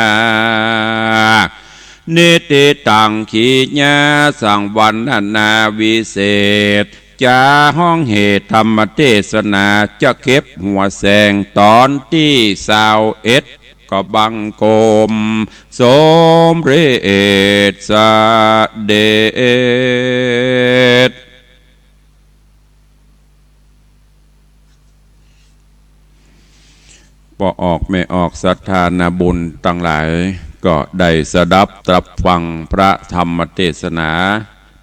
นิติตังขีญาสังวรรณนาวิเศษ จ๋าฮ้องเหตุธรรมเตสนา จะเก็บหัวแสงต๋อนตี้ซาวเอ็ด ก็บังคมสมเร็จเสด็จ ป้อออกแม่ออกศรัทธานาบุญตังหลาย ก็ได้สดับตรับฟังพระธรรมเตสนา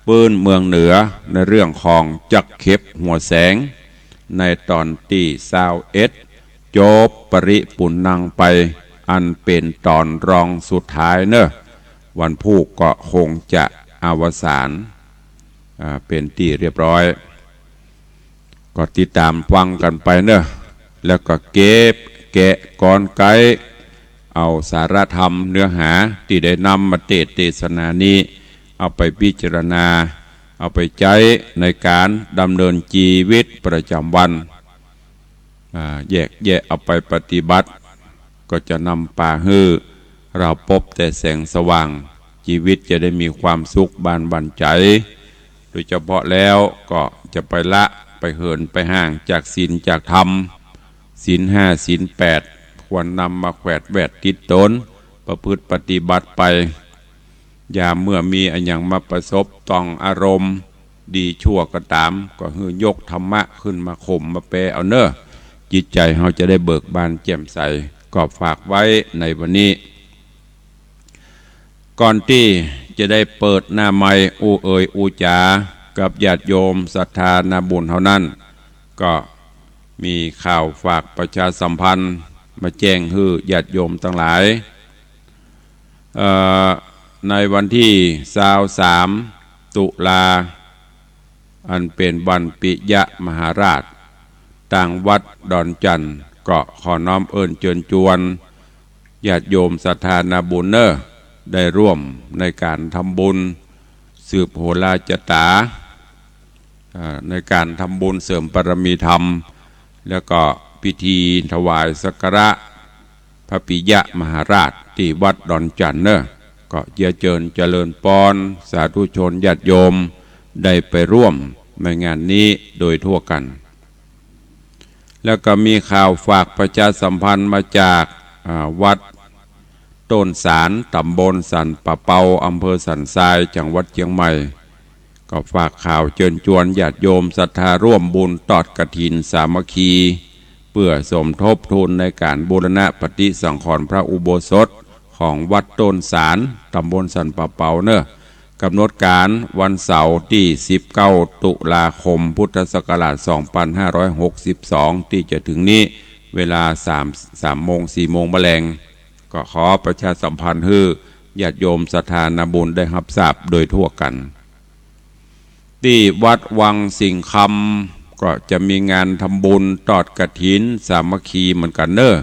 ปื้นเมืองเหนือ ในเรื่องของจักเข็บหัวแสง ในต๋อนตี้ซาวเอ็ด จบปริปุณณังไป อันเป๋นต๋อนรองสุดท้ายเน่อ วันพูกก็คงจะอวสาน อ่า เป๋นตี้เรียบร้อย ก็ติดต๋ามฟังกั๋นไปเน่อ แล้วก็เก็บแกะกรรไกร เอาสาระธรรมเนื้อหาตี้ได้นำมาเตสน์เตสนานี้ เอาไปพิจารณา เอาไปใจ๊ในก๋านดำเนินจีวิตประจ๋ำวัน อ่า แยกแยะเอาไปปฏิบัติ ก็จะนำปาหื้อเฮาปบแต่แสงสว่าง จีวิตจะได้มีความสุขบานหวั่นใจ๋ โดยเฉพาะแล้วก็จะไปละ ไปเหิน ไปห่างจากศีลจากธรรม ศีลห้า ศีลแปด ควรนำมาแขวดแวดติดต๋น ประพฤติปฏิบัติไป ยามเมื่อมีอะหยังมาประสบต้องอารมณ์ ดีชั่วก็ต๋าม ก็หื้อยกธรรมะขึ้นมาข่มมาแปลเอาเน่อ จิตใจ๋เฮาจะได้เบิกบานแจ่มใส ก็ฝากไว้ในวันนี้ ก่อนตี้จะได้เปิดหน้าใหม่ อู้เอ่ยอู้จ๋ากับญาติโยมศรัทธานาบุญเฮานั้น ก็มีข่าวฝากประชาสัมพันธ์มาแจ้งหื้อญาติโยมตังหลาย เอ่อ ในวันตี้ซาวสาม ตุลา อันเป๋นวันปิยมหาราช ตางวัดดอนจั่น ก็ขอน้อมเอิ้นเจิญจวน ญาติโยมศรัทธานาบุญเน่อ ได้ร่วมในก๋านทำบุญสืบโหราจาต๋า อ่า ในก๋านทำบุญเสริมบารมีธรรม แล้วก็พิธีถวายสักการะพระปิยมหาราชตี้วัดดอนจั่นเน่อ ก็เยียะเจิญเจริญปอนสาธุชนญาติโยมได้ไปร่วมในงานนี้โดยทั่วกั๋น แล้วก็มีข่าวฝากประชาสัมพันธ์มาจาก อ่า วัดโต้นสาร ต๋ำบลสันป่าเปา อำเภอสันทราย จังหวัดเจียงใหม่ ก็ฝากข่าวเจิญจวนญาติโยมศรัทธาร่วมบุญตอดกฐินสามัคคี เปื้อสมทบทุนในก๋านบูรณะปฏิสังขรณ์พระอุโบสถของวัดโต้นสาร ต๋ำบลสันป่าเปาเน่อ ก๋ำหนดก๋านวันเสาร์ตี้สิบเก้า ตุลาคม พุทธศักราชสองปันห้าร้อยหกสิบสอง ตี้จะเถิงนี้ เวลาสาม สามโมง สี่โมงมะแลง ก็ขอประชาสัมพันธ์หื้อญาติโยมศรัทธานาบุญได้ฮับทราบโดยทั่วกั๋น ตี้วัดวังสิงห์คำก็จะมีงานทำบุญตอดกฐินสามัคคีเหมือนกั๋นเน่อ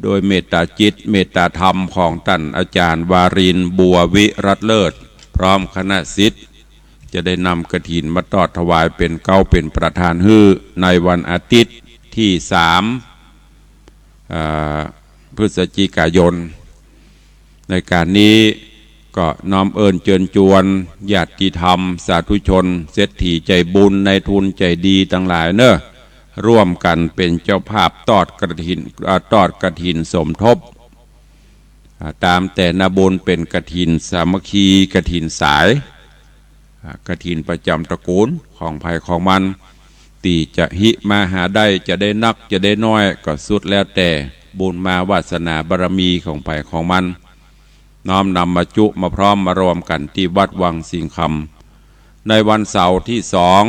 โดยเมตตาจิตเมตตาธรรมของต้านอาจ๋ารย์วารินทร์ บัววิรัตน์เลิศ พร้อมคณะศิษย์ จะได้นำกฐินมาตอดถวายเป๋นเก๊าเป๋นประธานหื้อในวันอาทิตย์ตี้สาม อ่า พฤศจิกายน ในก๋านนี้ก็น้อมเอิ้นเจิญจวนญาติธรรม สาธุชน เศรษฐีใจ๋บุญ นายทุนใจ๋ดีตังหลายเน่อ ร่วมกั๋นเป๋นเจ้าภาพตอดกฐิน อ่า ตอดกฐินสมทบ อ่า ต๋ามแต่นาบุญเป๋นกฐินสามัคคี กฐินสาย อ่า กฐินประจ๋ำตระกูลของใผของมัน ตี้จะหิมาหาได้ จะได้นัก จะได้น้อย ก็สุดแล้วแต่บุญมาวาสนาบารมีของใผของมัน น้อมนำมาจุมาพร้อมมารวมกั๋นตี้วัดวังสิงห์คำ ในวันเสาร์ตี้สอง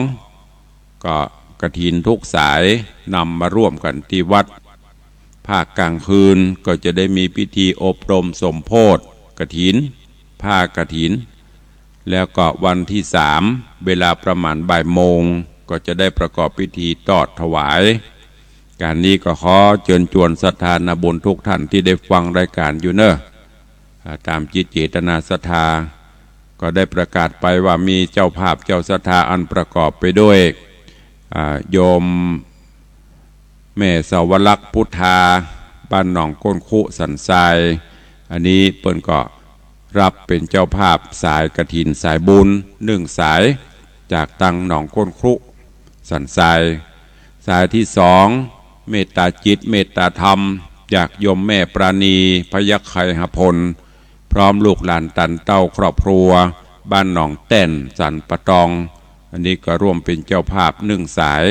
ก็กฐินทุกสายนำมาร่วมกั๋นตี้วัด ภาคกลางคืนก็จะได้มีพิธีอบรมสมโภชกฐิน ผ้ากฐิน แล้วก็วันตี้สาม เวลาประมาณบ่ายโมง ก็จะได้ประกอบพิธีตอดถวาย ก๋านนี้ก็ขอเจิญจวนศรัทธานาบุญทุกท่านตี้ได้ฟังรายก๋านอยู่เน่อ อ่า ต๋ามจิตเจตนาศรัทธา ก็ได้ประกาศไปว่ามีเจ้าภาพเจ้าศรัทธาอันประกอบไปด้วย อ่า โยมแม่สวรักษ์พุทธา บ้านหนองก้นคุ สันทราย อันนี้เปิ้นก็รับเป๋นเจ้าภาพสายกฐินสายบุญนึ่งสาย จากตังหนองก้นคุ สันทราย สายตี้สอง เมตตาจิตเมตตาธรรม จากโยมแม่ปราณี พยัคฆไคหพล พร้อมลูกหลานตันเต้าครอบครัว บ้านหนองแต้น สันป่าตอง อันนี้ก็ร่วมเป๋นเจ้าภาพนึ่งสาย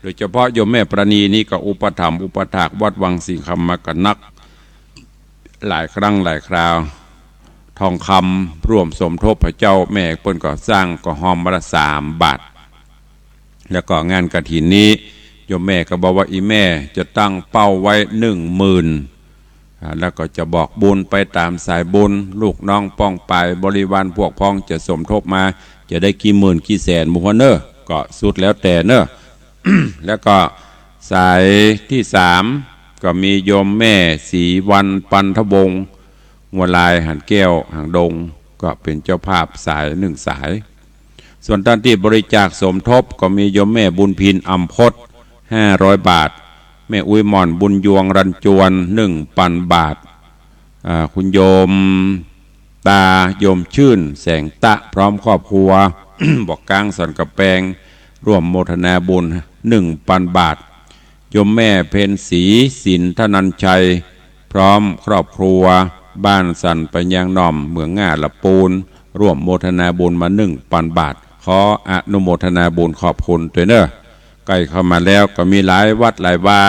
โดยเฉพาะโยมแม่ปราณีนี่ก็อุปถัมภ์อุปถากวัดวังสิงห์คำมากั๋นนัก หลายครั้งหลายคราว ทองคำร่วมสมทบพระเจ้า แม่เปิ้นก็สร้างก็ฮอมวันละสามบาท แล้วก็งานกฐินนี้ โยมแม่ก็บอกว่าอี่แม่จะตั้งเป้าไว้นึ่งหมื่น อ่า แล้วก็จะบอกบุญไปต๋ามสายบุญ ลูกน้องป้องปายบริวารพวกพ้องจะสมทบมา จะได้กี่หมื่นกี่แสนบ่ฮู้เน่อ ก็สุดแล้วแต่เน่อ แล้วก็สายตี้สาม ก็มีโยมแม่ศรีวรรณ ปันทวงศ์ งัวลาย หานแก้ว หางดง ก็เป๋นเจ้าภาพสายนึ่งสาย ส่วนต้านตี้บริจาคสมทบก็มีโยมแม่บุญพิน อำพจน์ ห้าร้อยบาท แม่อุ๊ยหม่อน บุญยวง รัญจวน นึ่งปันบาท อ่า คุณโยมตา โยมชื่น แสงตะ พร้อมครอบครัว บ่อก้าง สันกำแปง ร่วมโมทนาบุญ นึ่งปันบาท โยมแม่เพ็ญศรี สินธนัญชัย พร้อมครอบครัว บ้านสันปะยางหน่อม เมืองง่าละปูน ร่วมโมทนาบุญมาหนึ่งปันบาท ขออนุโมทนาบุญขอบคุณตวยเน่อ ใก้เข้ามาแล้วก็มีหลายวัดหลายวา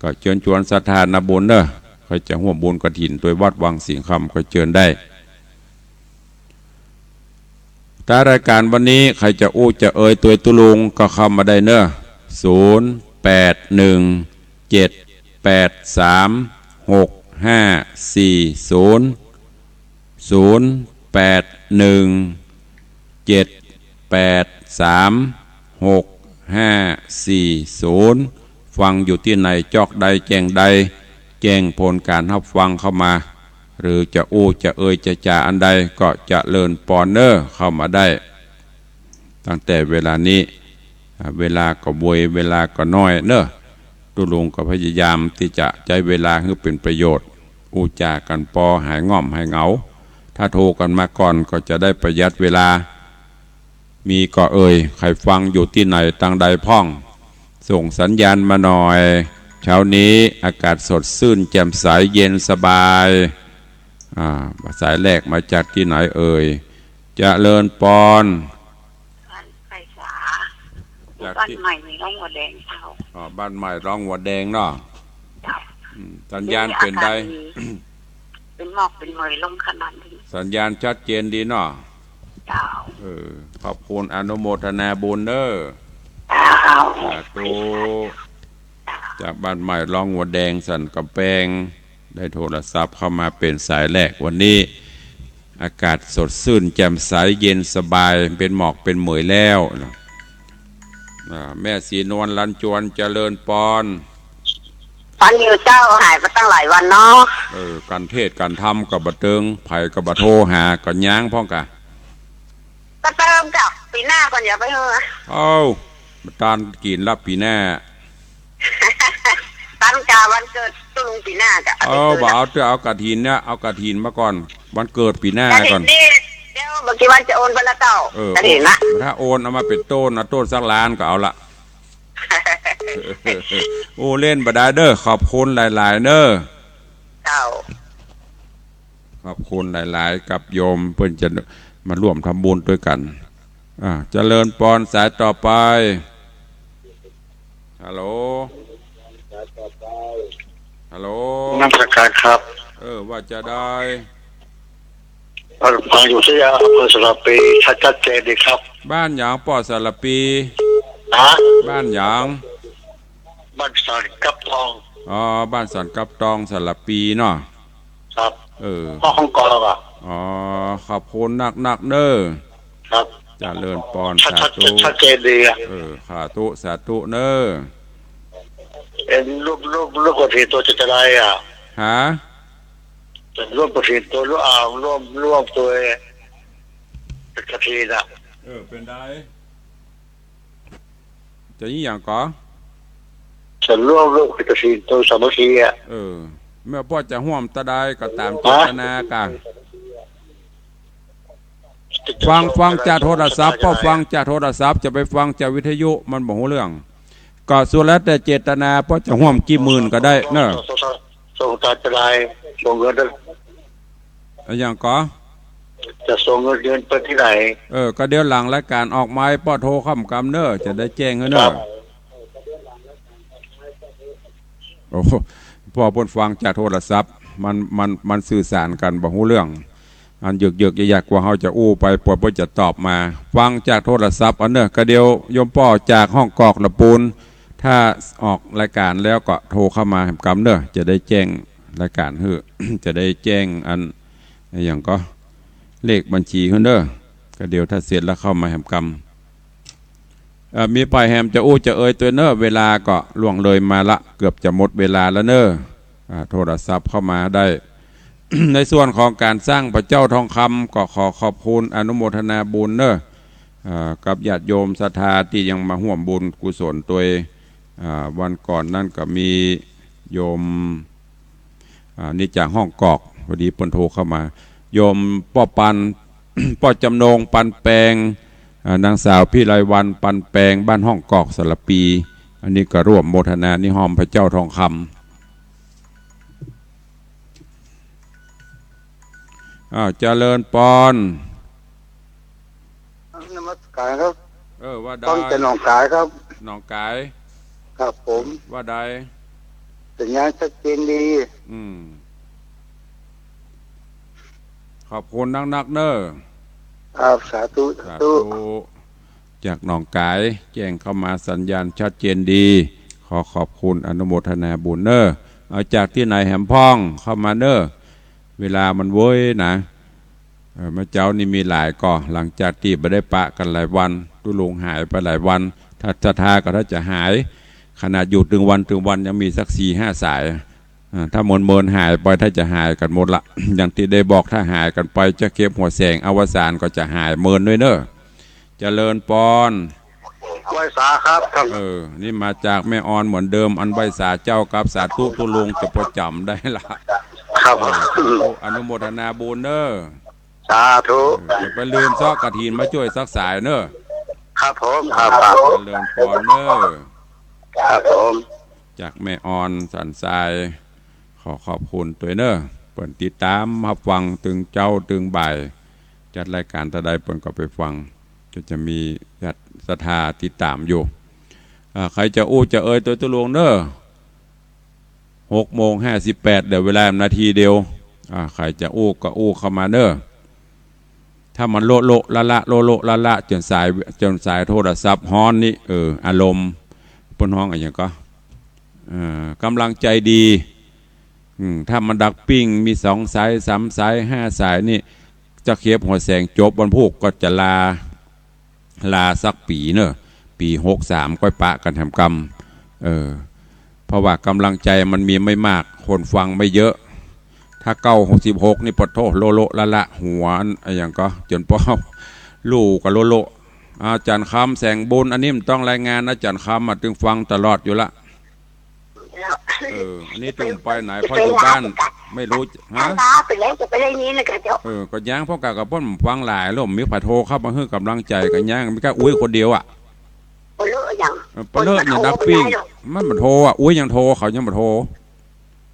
ก็เจิญจวนศรัทธานาบุญเน่อ ใผจะฮ่วมบุญกฐินตวยวัดวังสิงห์คำก็เจิญได้ ถ้ารายก๋านวันนี้ใผจะอู้จะเอยตวยตุ๊ลุงก็เข้ามาได้เน่อ ศูนย์ แปด หนึ่ง เจ็ด แปด สาม หก ห้า สี่ ศูนย์ ศูนย์ แปด หนึ่ง เจ็ด แปด สาม หก ห้า สี่ ศูนย์ ฟังอยู่ตี้ไหนจ๊อกใดแจ้งใด แจ้งผลก๋านฮับฟังเข้ามา หรือจะอู้จะเอยจะจ๋าอันใดก็เจริญปอนเน่อ เข้ามาได้ ตั้งแต่เวลานี้ อ่า เวลาก็บ่วย เวลาก็น้อยเน่อ ตุ๊ลุงก็พยายามตี้จะใจ๊เวลาหื้อเป๋นประโยชน์ อู้จ๋ากั๋นปอหายง่อมหายเหงา ถ้าโทรกั๋นมาก่อนก็จะได้ประหยัดเวลา มีก่อเอ่ย ใผฟังอยู่ตี้ไหนตางใดพ่อง ส่งสัญญาณมาหน่อย เช้านี้อากาศสดชื่นแจ่มใสเย็นสบาย อ่า สายแรกมาจากตี้ไหนเอ่ย เจริญปอน บ้านไผ่สา จากตี้ บ้านใหม่ร่องหัวแดงเจ้า อ๋อ บ้านใหม่ร่องหัวแดงเนาะ เจ้า อืม สัญญาณเป๋นใด อากาศดี เป๋นหมอกเป๋นเหมยลงขนาดนี้ สัญญาณชัดเจนดีเนาะ เจ้า เออ ขอบคุณอนุโมทนาบุญเน่อ เจ้า สาธุ จากบ้านใหม่ร่องหัวแดงสันก๋ำแปง ได้โทรศัพท์เข้ามาเป๋นสายแรกวันนี้ อากาศสดชื่นแจ่มใสเย็นสบาย เป๋นหมอกเป๋นเหมยแล้วนะ อ่า แม่ศรีนวลลันจวนเจริญปอน ฟังอยู่เจ้า หายไปตั้งหลายวันเนาะ เออ กั๋นเทศน์กั๋นธรรมก็บ่เติง ใผก็บ่โทรหา ก็ย้างพ่องกะ ก็เติมกับปี๋หน้าก่อน อย่าไปเฮอ เอ้า บ่ตานกิ๋นละปี๋หน้า ตันกาวันเกิดตุ๊ลุงปี๋หน้ากะ เออ บ่เอาเตื้อ เอากฐินเนี่ย เอากฐินมาก่อน วันเกิดปี๋หน้าก่อน กฐินนี่ เดี๋ยวบ่กี่วันจะโอนไปละเจ้า เออ กฐินนะ ถ้าโอนเอามาเป๋นโต้นนะ โต้นสักล้านก็เอาละ โอ้ เล่นบ่ได้เด้อ ขอบคุณหลายๆ เน่อ เจ้า ขอบคุณหลายๆ กับโยมเปิ้นจะมาร่วมทำบุญตวยกั๋น อ่า เจริญปอนสายต่อไป ฮัลโหล ฮัลโหล นมัสการครับ เออ ว่าจะได้ ฟังอยู่ที่อำเภอสารภี ชัด ชัดเจนดีครับ บ้านหยังป้อสารภี ฮะ บ้านหยัง บ้านสันกับตอง อ๋อ บ้านสันกับตอง สารภีเนาะ ครับ เออ ห้องกองอะ อ๋อ ขอบคุณนักๆ เน่อ ครับ เจริญปอน ชัด สาธุ ชัด ชัดเจนดีอะ เออ สาธุ สาธุเน่อ เอ็นร่วม ร่วม ร่วมกฐินตวยจะได้อะ ฮะ ร่วมกฐินตวย ร่วม อ่า ร่วม ร่วมตวยกฐินอะ เออ เป๋นใด จะอี้หยังก่อ จะร่วม ร่วมกฐินตวยสามัคคีอะ เออ แม่นป้อจะฮ่วมตาใดก็ต๋ามเจตนากะ ฮะ ฟัง ฟังจากโทรศัพท์ ป้อฟังจากโทรศัพท์ จะไปฟังจากวิทยุ มันบ่ฮู้เรื่อง ก็สุดแล้วแต่เจตนา ป้อจะฮ่วมกี่หมื่นก็ได้เน่อ ส่ง ส่ง ส่งตาจะได้ ส่งเงินได้ อะหยังก่อ จะส่งเงิน เงินไปตี้ไหน เออ ก็เดี๋ยวหลังรายก๋านออกไมค์ ป้อโทรเข้าหม่ำกำเน่อ จะได้แจ้งหื้อเน่อ ครับ โอ้ ป้อเปิ้นฟังจากโทรศัพท์ มัน มัน มันสื่อสารกั๋นบ่ฮู้เรื่อง อันเยือกๆ ยากๆ กว่าเฮาจะอู้ไป ป้อเปิ้นจะตอบมา ฟังจากโทรศัพท์อันเน่อ ก็เดี๋ยวโยมป้อจากห้องกอกละปูน ถ้าออกรายก๋านแล้วก็โทรเข้ามาหม่ำกำเน่อ จะได้แจ้งรายก๋านหื้อ จะได้แจ้งอัน อะหยังก่อ เลขบัญชีหื้อเน่อ ก็เดี๋ยวถ้าเสร็จแล้วเข้ามาหม่ำกำ เอ่อ มีใผแหมจะอู้จะเอยตวยเน่อ เวลาก็ล่วงเลยมาละ เกือบจะหมดเวลาแล้วเน่อ อ่า โทรศัพท์เข้ามาได้ ในส่วนของก๋านสร้างพระเจ้าทองคำ ก็ขอขอบคุณอนุโมทนาบุญเน่อ อ่า กับญาติโยมศรัทธาตี้ยังมาฮ่วมบุญกุศลตวย อ่า วันก่อนนั้นก็มีโยม อ่า นี่จากห้องกอก พอดีเปิ้นโทรเข้ามา โยมป้อปัน ป้อจำนงปันแปง อ่า นางสาวพิไลวรรณปันแปง บ้านห้องกอกสารภี อันนี้ก็ร่วมโมทนานิฮอมพระเจ้าทองคำ เ อ้าว เจริญปอน นมัสการครับ เออ ว่าได้ ฟังจากหนองคายครับ หนองคาย ครับผม ว่าได้ สัญญาณชัดเจนดี อืม ขอบคุณนักๆ เน้อ ครับ สาธุ สาธุ สาธุ จากหนองคายแจ้งเข้ามา สัญญาณชัดเจนดี ขอขอบคุณ อนุโมทนาบุญเน้อ เอาจากตี้ไหนแหมพ่องเข้ามาเน้อ เวลามันเว้ยนะ เออ เมื่อเจ๊านี่มีหลายก่อ หลังจากตี้บ่ได้ปะกั๋นหลายวัน ตุ๊ลุงหายไปหลายวัน ถ้าศรัทธาก็ถ้าจะหาย ขนาดอยู่ตึงวันตึงวันยังมีสักสี่ห้าสาย อ่า ถ้าเมินๆ หายไป ถ้าจะหายกั๋นหมดละ อย่างตี้ได้บอก ถ้าหายกั๋นไป จะเก็บหัวแสง อวสานก็จะหายเมินด้วยเน้อ เจริญปอน ไหว้สาครับ ครับ เออ นี่มาจากแม่ออนเหมือนเดิม อันไหว้สาเจ้ากับสาธุตุ๊ลุงจะประจ๋ำได้ละ ครับ เออ สาธุ อนุโมทนาบุญเน้อ สาธุ เออ อย่าไปลืมเซาะกฐินมาจ้วยสักสายเน้อ ครับผม ครับ ครับ เจริญปอนเน้อ ครับผม จากแม่ออนสันทราย ขอขอบคุณตวยเน้อ เปิ้นติดตามฮับฟังตึงเจ๊าตึงบ่าย จัดรายก๋านตะใดเปิ้นก็ไปฟัง ก็จะมีญาติศรัทธาติดตามอยู่ อ่า ใผจะอู้จะเอ่ยตวยตุ๊ลุงเน้อ หกโมงห้าสิบแปด เหลือเวลานาทีเดียว อ่า ใผจะอู้ก็อู้เข้ามาเน้อ ถ้ามันโละโละละละ โละโละละละ จ๋นสาย จ๋นสายโทรศัพท์ฮ้อนนี่ เออ อารมณ์ เปิ้นฮ้องอะหยังก่อ เอ่อ กำลังใจ๋ดี อืม ถ้ามันดักปิ้ง มีสองสาย สามสาย ห้าสายนี่ จะเก็บหัวแสงจบวันพูกก็จะลา ลาสักปี๋เน้อ ปี๋หกสาม ก้อยปะกั๋นแหมกำ เออ เพราะว่ากำลังใจ๋มันมีไม่มาก คนฟังไม่เยอะ ถ้าเก้าหกสิบหกนี่ปะโธ่ โละโละละละ หัวอะหยังก่อ จ๋นป้อลู่กั๋นโละโละ อาจ๋ารย์คำแสงบุญ อันนี้มันต้องรายงาน อาจ๋ารย์คำอะตึงฟังตลอดอยู่ละ เออ อันนี้ตึงไปไหน เพราะอยู่บ้านไม่รู้ ฮะ ไปแล้วจะไปได้ยินนะเจ้า เออ ก็ยัง เพราะกะ กะเปิ้นฟังหลาย แล้วมีใผโทรเข้ามาหื้อกำลังใจ๋กะยัง มีก้าอุ๊ยคนเดียวอะ ปะเลอะหยัง เออ ปะเลอะหยัง ปะเลอะหยัง นักปิ้ง มันบ่โทรอะ อุ๊ยยังโทร เขายังบ่โทร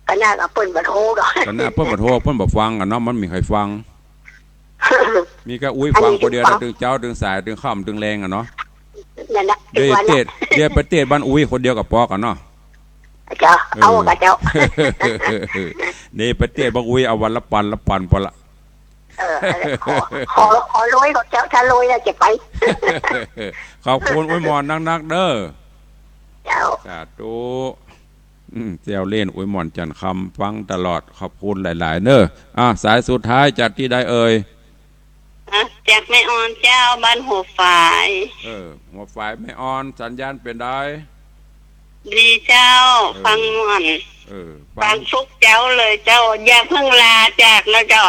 กะน่า กะเปิ้นบ่โทรดอก กะน่าเปิ้นบ่โทร เปิ้นบ่ฟังกั๋นเนาะ มันมีใผฟัง มีก้าอุ๊ยฟังคนเดียว อันนี้ ตึงเจ๊า ตึงสาย ตึงค่ำ ตึงแลงอะเนาะ นั่นแหละ เดี๋ยว ตึงวัน เตศน์ เดี๋ยวไปเตศน์บ้านอุ๊ยคนเดียวกะปอกั๋นเนาะ เจ้า เออ เอากะเจ้า นี่ไปเตศน์บ้านอุ๊ยเอาวันละปัน ละปันปอละ เออ ขอ ขอ ขอโรยกะเจ้า ถ้าโรยแล้วจะไป ขอบคุณอุ๊ยหมอนนักๆ เน้อ เจ้า สาธุ อืม แซวเล่น อุ๊ยหมอนจันทร์คำ ฟังตลอด ขอบคุณหลายๆ เน้อ อ่ะ สายสุดท้ายจากตี้ใดเอ่ย อ่ะ จากแม่ออนเจ้า บ้านหัวฝาย เออ หัวฝายแม่ออน สัญญาณเป๋นใด ดีเจ้า เออ ฟังม่วน เออ ฟัง ฟังทุกเจ๊าเลยเจ้า อย่าเพิ่งลาจากนะเจ้า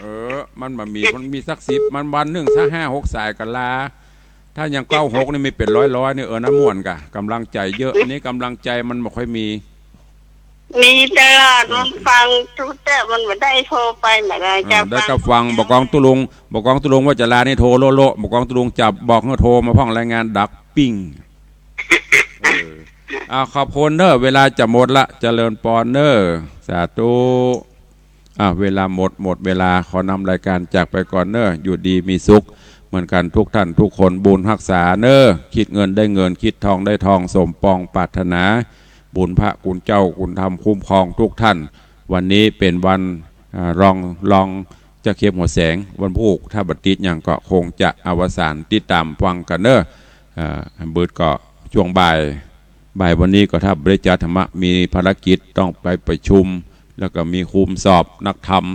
เออ มันบ่มี มันมีสักสิบ มันวันนึ่งสักห้าหกสายกะลา ถ้ายังเก้าหกนี่มีเป๋นร้อยๆ นี่ เออ นะม่วนกะ กำลังใจ๋เยอะ อันนี้กำลังใจ๋มันบ่ค่อยมี มีตลอด เออ มันฟังทุกเตื้อ มันบ่ได้โทรไปบ่ได้ เออ เจ้า ได้กะฟัง ฟัง บ่ากองตุ๊ลุง บ่ากองตุ๊ลุงว่าจะลานี่โทรโละโละ บ่ากองตุ๊ลุงจะบอกหื้อโทรมาพ่องรายงานดักปิ้ง เออ อ่า ขอบคุณเน้อ เวลาจะหมดละ เจริญปอนเน้อ สาธุ อ่ะ เวลาหมด หมดเวลา ขอนำรายการจากไปก่อนเน้อ อยู่ดีมีสุขเหมือนกั๋นทุกท่านทุกคน บุญฮักษาเน้อ คิดเงินได้เงิน คิดทองได้ทอง สมปองปรารถนา บุญพระคุณเจ้าคุณธรรมคุ้มครองทุกท่าน วันนี้เป๋นวัน อ่า รอง รองจะเก็บหัวแสง วันพูก ถ้าบ่ติดหยังก็คงจะอวสาน ติดตามฟังกั๋นเน้อ อ่า เบิดก็ช่วงบ่าย บ่ายวันนี้ก็ถ้าบ่ได้จัดธรรมะ มีภารกิจต้องไปประชุม แล้วก็มีคุมสอบนักธรรม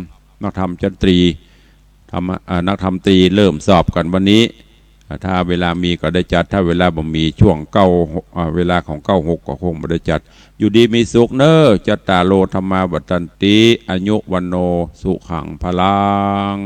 นักธรรมชั้นตรี ธรรมะ อ่า นักธรรมตรีเริ่มสอบกั๋นวันนี้ อ่า ถ้าเวลามีก็ได้จัด ถ้าเวลาบ่มีช่วงเก้า อ่า เวลาของเก้าหกก็คงบ่ได้จัด อยู่ดีมีสุขเน้อ จัตตาโร ธัมมา วัฑฒันติ อายุ วัณโณ สุขัง พลัง